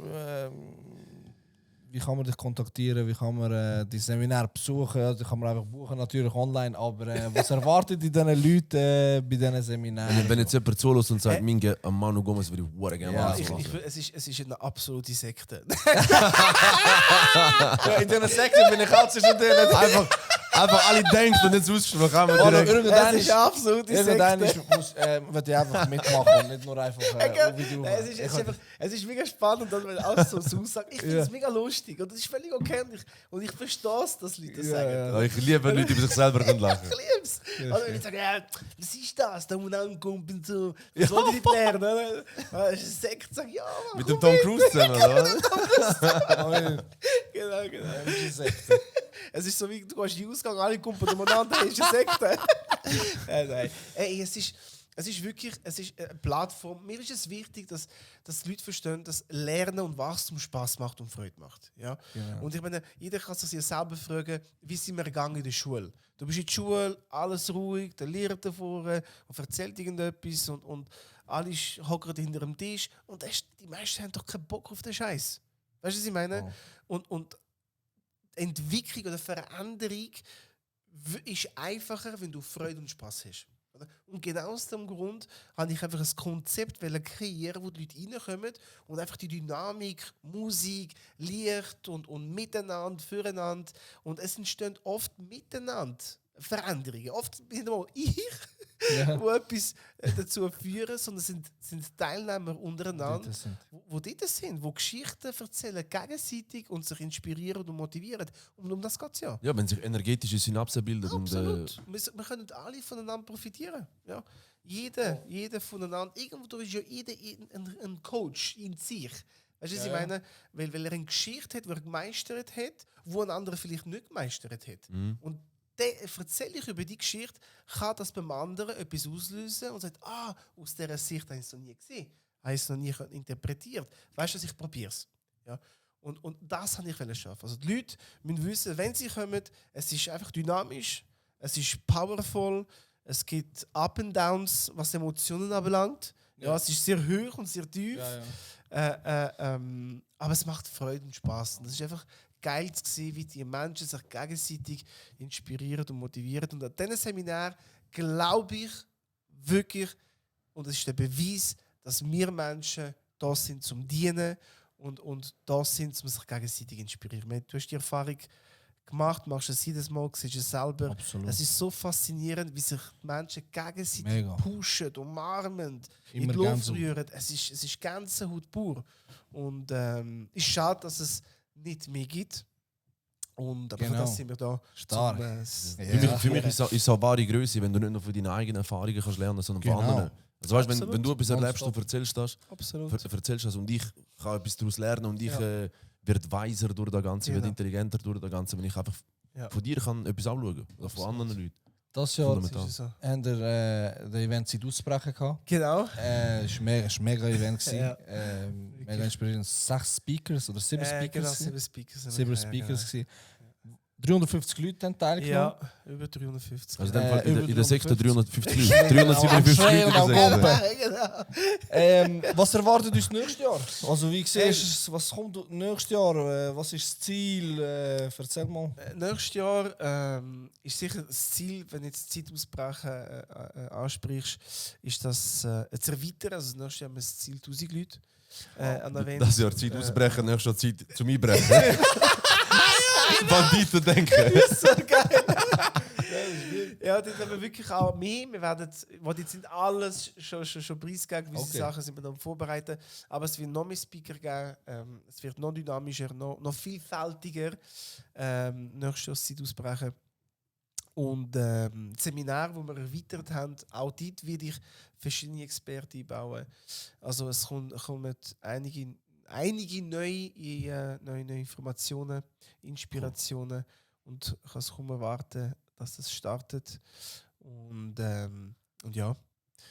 wie kann man dich kontaktieren, wie kann man die Seminar besuchen? Also, kann man einfach buchen, natürlich online, aber was erwartet die diesen Leuten bei diesen Seminaren? Wenn jetzt jemand zulässt und sagt, Minge, am Manu Gomez würde ich gerne Ja, mal machen. Es ist eine absolute Sekte. Ja, in diesen Sekten bin ich auch zwischen denen. Einfach alle denken und jetzt ausgesprochen haben wir Oder direkt. irgendwann Es ist eine absolute irgendwann Sekte. will ich einfach mitmachen und nicht nur einfach wie du. Es ist mega spannend, wenn alles so aussagt. Ich finde es mega lustig und das ist völlig okay. Und ich verstehe es, dass Leute das sagen. Ja, ich liebe, wenn Leute über sich selber lachen. Ich liebe es. Also wenn ich sage, ja, was ist das? Da muss man ankommen und so. Was soll ich nicht lernen? Oder? Das ist ein Sekt, sag ja, Mann, Mit dem komm Tom Cruise zusammen, oder? Genau. Das ist eine Sekte. Es ist so wie, du gehst in den Ausgang, alle kommen umeinander, ist eine Sekte. Nein. Ey, es ist wirklich eine Plattform. Mir ist es wichtig, dass die Leute verstehen, dass Lernen und Wachstum Spaß macht und Freude macht. Ja? Genau. Und ich meine, jeder kann sich selber fragen, wie sind wir gegangen in der Schule? Du bist in der Schule, alles ruhig, der Lehrer davor und erzählt irgendetwas und alle hocken hinter dem Tisch und die meisten haben doch keinen Bock auf den Scheiß. Weißt du, was ich meine? Oh. Und Entwicklung oder Veränderung ist einfacher, wenn du Freude und Spaß hast. Oder? Und genau aus dem Grund habe ich einfach ein Konzept kreieren, wo die Leute reinkommen und einfach die Dynamik, Musik, Licht und miteinander, füreinander. Und es entstehen oft miteinander Veränderungen. Oft nicht nur ich, wo etwas dazu führen, sondern sind Teilnehmer untereinander, wo dort sind, wo Geschichten erzählen gegenseitig und sich inspirieren und motivieren. Und um das geht es ja. Ja, wenn sich energetische Synapsen bilden. Absolut. Wir können alle voneinander profitieren. Ja. Jeder voneinander. Irgendwo ist ja jeder ein Coach in sich. Weißt du, was ich meine? Weil er eine Geschichte hat, die er gemeistert hat, wo ein anderer vielleicht nicht gemeistert hat. Und erzähle ich über die Geschichte, kann das beim anderen etwas auslösen und sagt, aus dieser Sicht habe ich es noch nie gesehen, habe ich es noch nie interpretiert. Weißt du, ich probiere es. Ja? Und das wollte ich schaffen. Also die Leute müssen wissen, wenn sie kommen, es ist einfach dynamisch, es ist powerful, es gibt Up and Downs, was Emotionen anbelangt. Ja, es ist sehr hoch und sehr tief. Aber es macht Freude und Spaß. Und das ist einfach geil zu sehen, wie die Menschen sich gegenseitig inspirieren und motivieren. Und an diesem Seminar glaube ich wirklich, und das ist der Beweis, dass wir Menschen da sind zum Dienen und da sind, um sich gegenseitig inspirieren. Du hast die Erfahrung gemacht, machst es jedes Mal, siehst es selber. Absolut. Es ist so faszinierend, wie sich die Menschen gegenseitig pushen, umarmen, in die Luft rühren. Es ist Gänsehaut pur. Und es ist schade, dass es nicht mehr gibt. Aber für das sind wir da. Stark. Für mich ist es auch wahre Größe, wenn du nicht nur von deinen eigenen Erfahrungen kannst lernen, sondern von anderen. Also weißt, wenn du etwas erlebst und erzählst das und ich kann etwas daraus lernen und ich werde weiser durch das Ganze, werde intelligenter durch das Ganze, wenn ich einfach von dir kann etwas anschauen oder von anderen Leuten. Das Jahr haben wir das Event Zeit ausbrechen gehabt. Genau. Es war ein mega Event. Mega inspirierend. 6 Speakers oder 7 Speakers. Genau, 7 Speakers. 7 Speakers. 350 Leute haben teilgenommen. Ja, über 350. Also in der Sekte 350 Leute. 357 Leute. Was erwartet uns nächstes Jahr? Also wie siehst du, was kommt nächstes Jahr? Was ist das Ziel? Erzähl mal. Nächstes Jahr ist sicher das Ziel, wenn du jetzt Zeit ausbrechen ansprichst, ist das zu erweitern. Also nächstes Jahr haben wir das Ziel 1000 Leute. Das Jahr Zeit ausbrechen, nächstes Jahr Zeit zum Einbrechen. Banditen denken. Das ist so geil. Ja, das haben wir wirklich auch mehr. Wir werden, jetzt sind alles schon preisgegeben, gewisse Sachen sind wir dann vorbereitet. Aber es wird noch mehr Speaker geben, es wird noch dynamischer, noch vielfältiger. Nächstes Jahr Zeit ausbrechen. Und das Seminar, das wir erweitert haben, auch dort werde ich verschiedene Experten einbauen. Also es kommen einige neue Informationen, Inspirationen und ich kann es kaum erwarten, dass das startet. Und ja.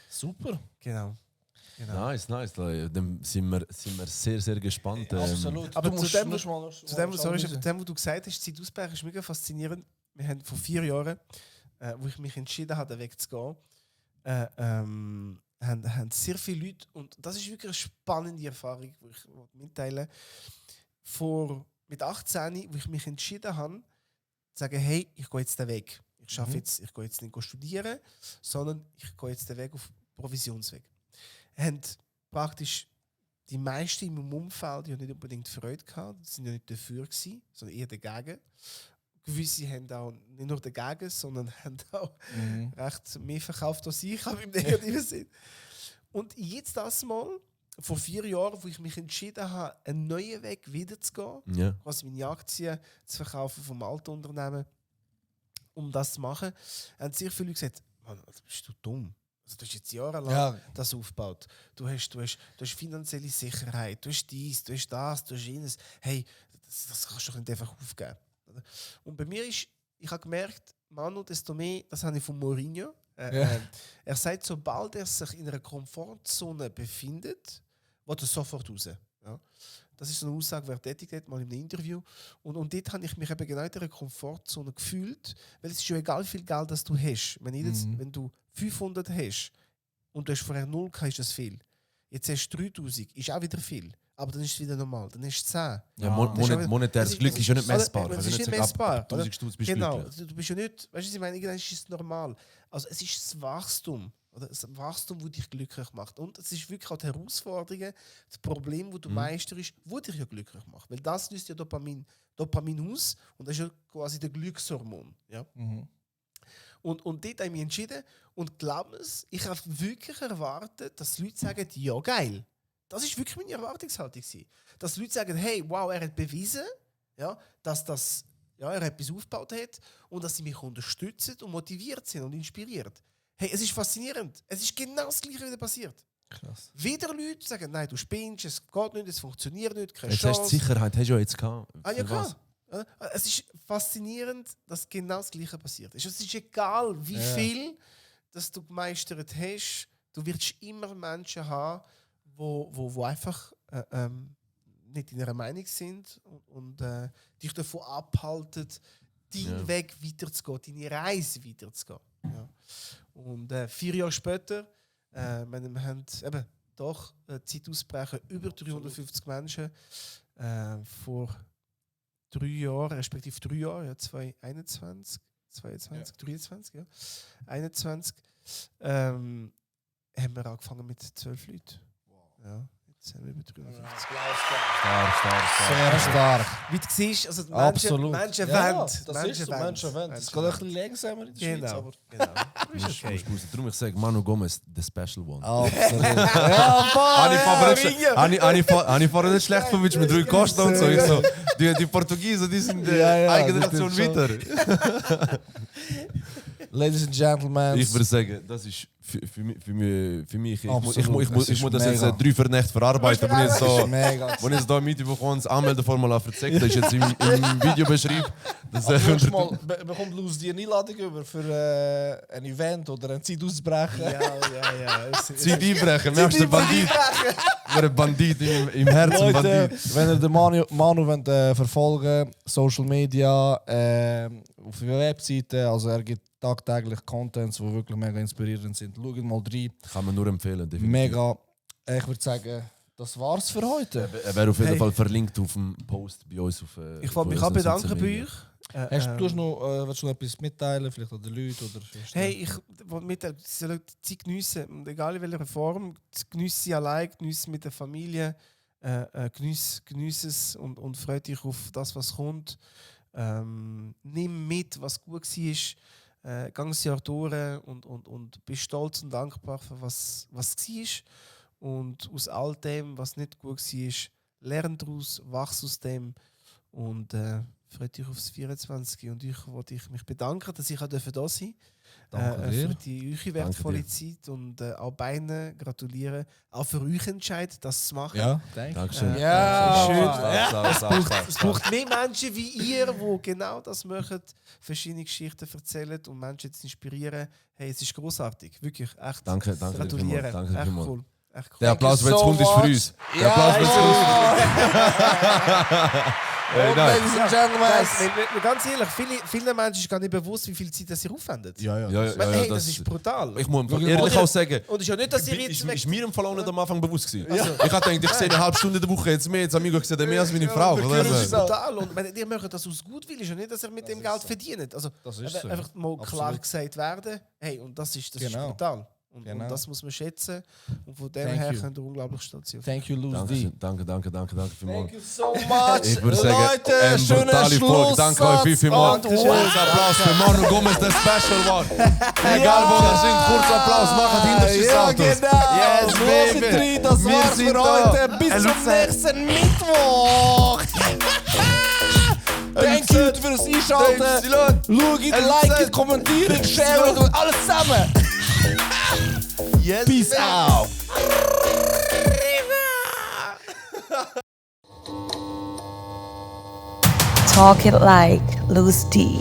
Super. Genau. Nice. Dann sind wir sehr, sehr gespannt. Absolut. Aber zu dem, was du gesagt hast, Zeit ausbrechen, ist mega faszinierend. Wir haben vor 4 Jahren, wo ich mich entschieden habe, wegzugehen, haben sehr viele Leute, und das ist wirklich eine spannende Erfahrung, die ich mitteilen. Vor mit 18, wo ich mich entschieden habe, zu sagen, hey, ich gehe jetzt den Weg. Ich gehe jetzt nicht studieren, sondern ich gehe jetzt den Weg auf Provisionsweg. Haben praktisch die meisten in meinem Umfeld nicht unbedingt Freude gehabt, die sind ja nicht dafür gewesen, sondern eher dagegen. Gewisse haben auch nicht nur dagegen, sondern haben auch recht mehr verkauft als ich, aber im negativen Sinn. Und jetzt das mal, vor 4 Jahren, wo ich mich entschieden habe, einen neuen Weg wiederzugehen, quasi meine Aktien zu verkaufen vom alten Unternehmen, um das zu machen, haben sehr viele Leute gesagt, Mann, also bist du dumm. Also, du hast jetzt jahrelang das aufgebaut. Du hast finanzielle Sicherheit, du hast dies, du hast das, du hast jenes. Hey, das kannst du doch nicht einfach aufgeben. Und bei mir ist, ich habe gemerkt, Manu, desto mehr, das habe ich von Mourinho. Er sagt, sobald er sich in einer Komfortzone befindet, will er sofort raus. Ja? Das ist so eine Aussage, die er tätigt hat, mal in einem Interview. Und dort habe ich mich eben genau in einer Komfortzone gefühlt, weil es ist ja egal, wie viel Geld das du hast. Wenn du 500 hast und du hast vorher 0 gehabt, ist das viel. Jetzt hast du 3000, ist auch wieder viel. Aber dann ist es wieder normal. Dann hast du 10. Ja, monetäres Glück ist ja nicht messbar. Es ist nicht messbar. 1000 Stutz bist du genau. glücklich. Du bist ja nicht, weißt du, ich meine, irgendwann ist es normal. Also es ist das Wachstum. Oder das Wachstum, das dich glücklich macht. Und es ist wirklich auch die Herausforderung, das Problem, das du meisterst, das dich ja glücklich macht. Weil das löst ja Dopamin aus und das ist ja quasi der Glückshormon. Ja? Und dort habe ich mich entschieden und glaub es, ich habe wirklich erwartet, dass Leute sagen, ja geil. Das ist wirklich meine Erwartungshaltung. Dass Leute sagen, hey, wow, er hat bewiesen, ja, dass er etwas aufgebaut hat und dass sie mich unterstützen und motiviert sind und inspiriert. Hey, es ist faszinierend. Es ist genau das Gleiche wieder passiert. Krass. Wieder Leute sagen, nein, du spinnst, es geht nicht, es funktioniert nicht, keine Jetzt Chance. hast du Sicherheit, hast du ja jetzt gehabt. Ja, Für was? klar. Es ist faszinierend, dass genau das Gleiche passiert ist. Es ist egal, wie viel dass du gemeistert hast, du wirst immer Menschen haben, wo einfach nicht in ihrer Meinung sind und dich davon abhalten, deinen Weg weiterzugehen, deine Reise weiterzugehen. Ja. Und 4 Jahre später, wir haben eben doch Zeit ausbrechen, über 350 Menschen vor 3 Jahren, respektive 3 Jahre, ja, 2021, 22, 23, ja, 21, haben wir angefangen mit 12 Leuten. Ja, jetzt haben wir über 350. Sehr stark. Wie du siehst, also die Absolut. Menschen Ja, wollen. das ist so, Menschen wollen. Es geht ein bisschen langsamer in der Schweiz, aber... Genau. Okay. Darum ich sage, Manu Gomez, the special one. Absolut. Ja, Habe ich vorher nicht schlecht von mit Rui Costa und so. Ich so die Portugiesen, die sind eine Generation weiter. Ladies and Gentlemen. Ich würde sagen, das ist für mich. Ich muss das mega. jetzt 3 Nächte verarbeiten, wenn ich so... Mega. Wenn ich es hier mit bekomme, das Anmeldeformular verzeckt, das ist jetzt im Video beschrieben. Bekommt Luz die eine Einladung über für ein Event oder ein Zeitausbrechen? Ja. Zeit einbrechen, wir haben den Bandit. Wir ein Bandit im Herzen. Leute, Bandit. wenn ihr den Manu wollt, verfolgen, Social Media, auf der Webseite, also er gibt tagtäglich Contents, die wirklich mega inspirierend sind. Schaut mal rein. Kann man nur empfehlen, definitiv. Mega. Ich würde sagen, das war's für heute. Er wäre auf jeden Fall verlinkt auf dem Post bei uns. Ich wollte mich auch bedanken bei euch. Willst du noch etwas mitteilen, vielleicht an den Leuten? Oder hey, ich will mitteilen, sie sollen die Zeit geniessen. Und egal in welcher Form, geniessen sie allein, geniessen mit der Familie, geniessen es und freut dich auf das, was kommt. Nimm mit, was gut war. Gang das Jahr durch und bist stolz und dankbar für was war. Und aus all dem, was nicht gut war, lern daraus, wachs aus dem und freut dich aufs 24. Und ich wollte mich bedanken, dass ich da sein durfte. Für die eure wertvolle Zeit und auch beiden gratulieren. Auch für euch entscheiden, das zu machen. Ja, Dankeschön. Es braucht mehr Menschen wie ihr, die genau das machen, verschiedene Geschichten erzählen und Menschen zu inspirieren. Hey, es ist großartig, wirklich, echt. Danke gratulieren. Danke echt vielmals. cool. Echt cool. Der Applaus, der jetzt kommt, ist für uns. Der Applaus, der jetzt kommt. Hey, nein. Ladies and Gentlemen. Guys, ganz ehrlich, vielen Menschen ist gar nicht bewusst, wie viel Zeit das ihr aufwendet. Ja, ja. Ja, das- ja, Hey, ja, das ist brutal. Ich muss Schau, ehrlich oder- auch sagen, Und es ist ja nicht, dass ihr jetzt... ist mir im Fall auch nicht am Anfang bewusst gewesen. Ich habe gedacht, ich sehe eine halbe Stunde in der Woche jetzt mehr, jetzt Amigo gesehen, mehr als meine Frau. wirklich, Oder? das Das ist ist brutal. Und wenn ihr macht das aus Gutwill, ist ja nicht, dass ihr mit dem Geld verdient. Also Das ist so. einfach mal klar Absolut. gesagt werden, hey, und das ist Genau. brutal. Und Genau. das muss man schätzen. Und von dem Thank her you. könnt ihr unglaublich stolz sein. Thank you, Luz D. Danke vielmals. so much. Ich würde sagen, Leute, schöner brutale Folge. Schluss. Danke euch vielmals. Kurz Applaus für Manu Gomez, der Special One. Egal wo er sind, kurz Applaus, macht hinter Ja, Autos. genau. Yes, Los baby. rein, das Wir war's sind für da. heute. Bis zum nächsten Mittwoch. Thank you fürs Einschalten. Schaut, liket, kommentiert, sharet und alles zusammen. Yes, Peace out. Talk it like Loose D.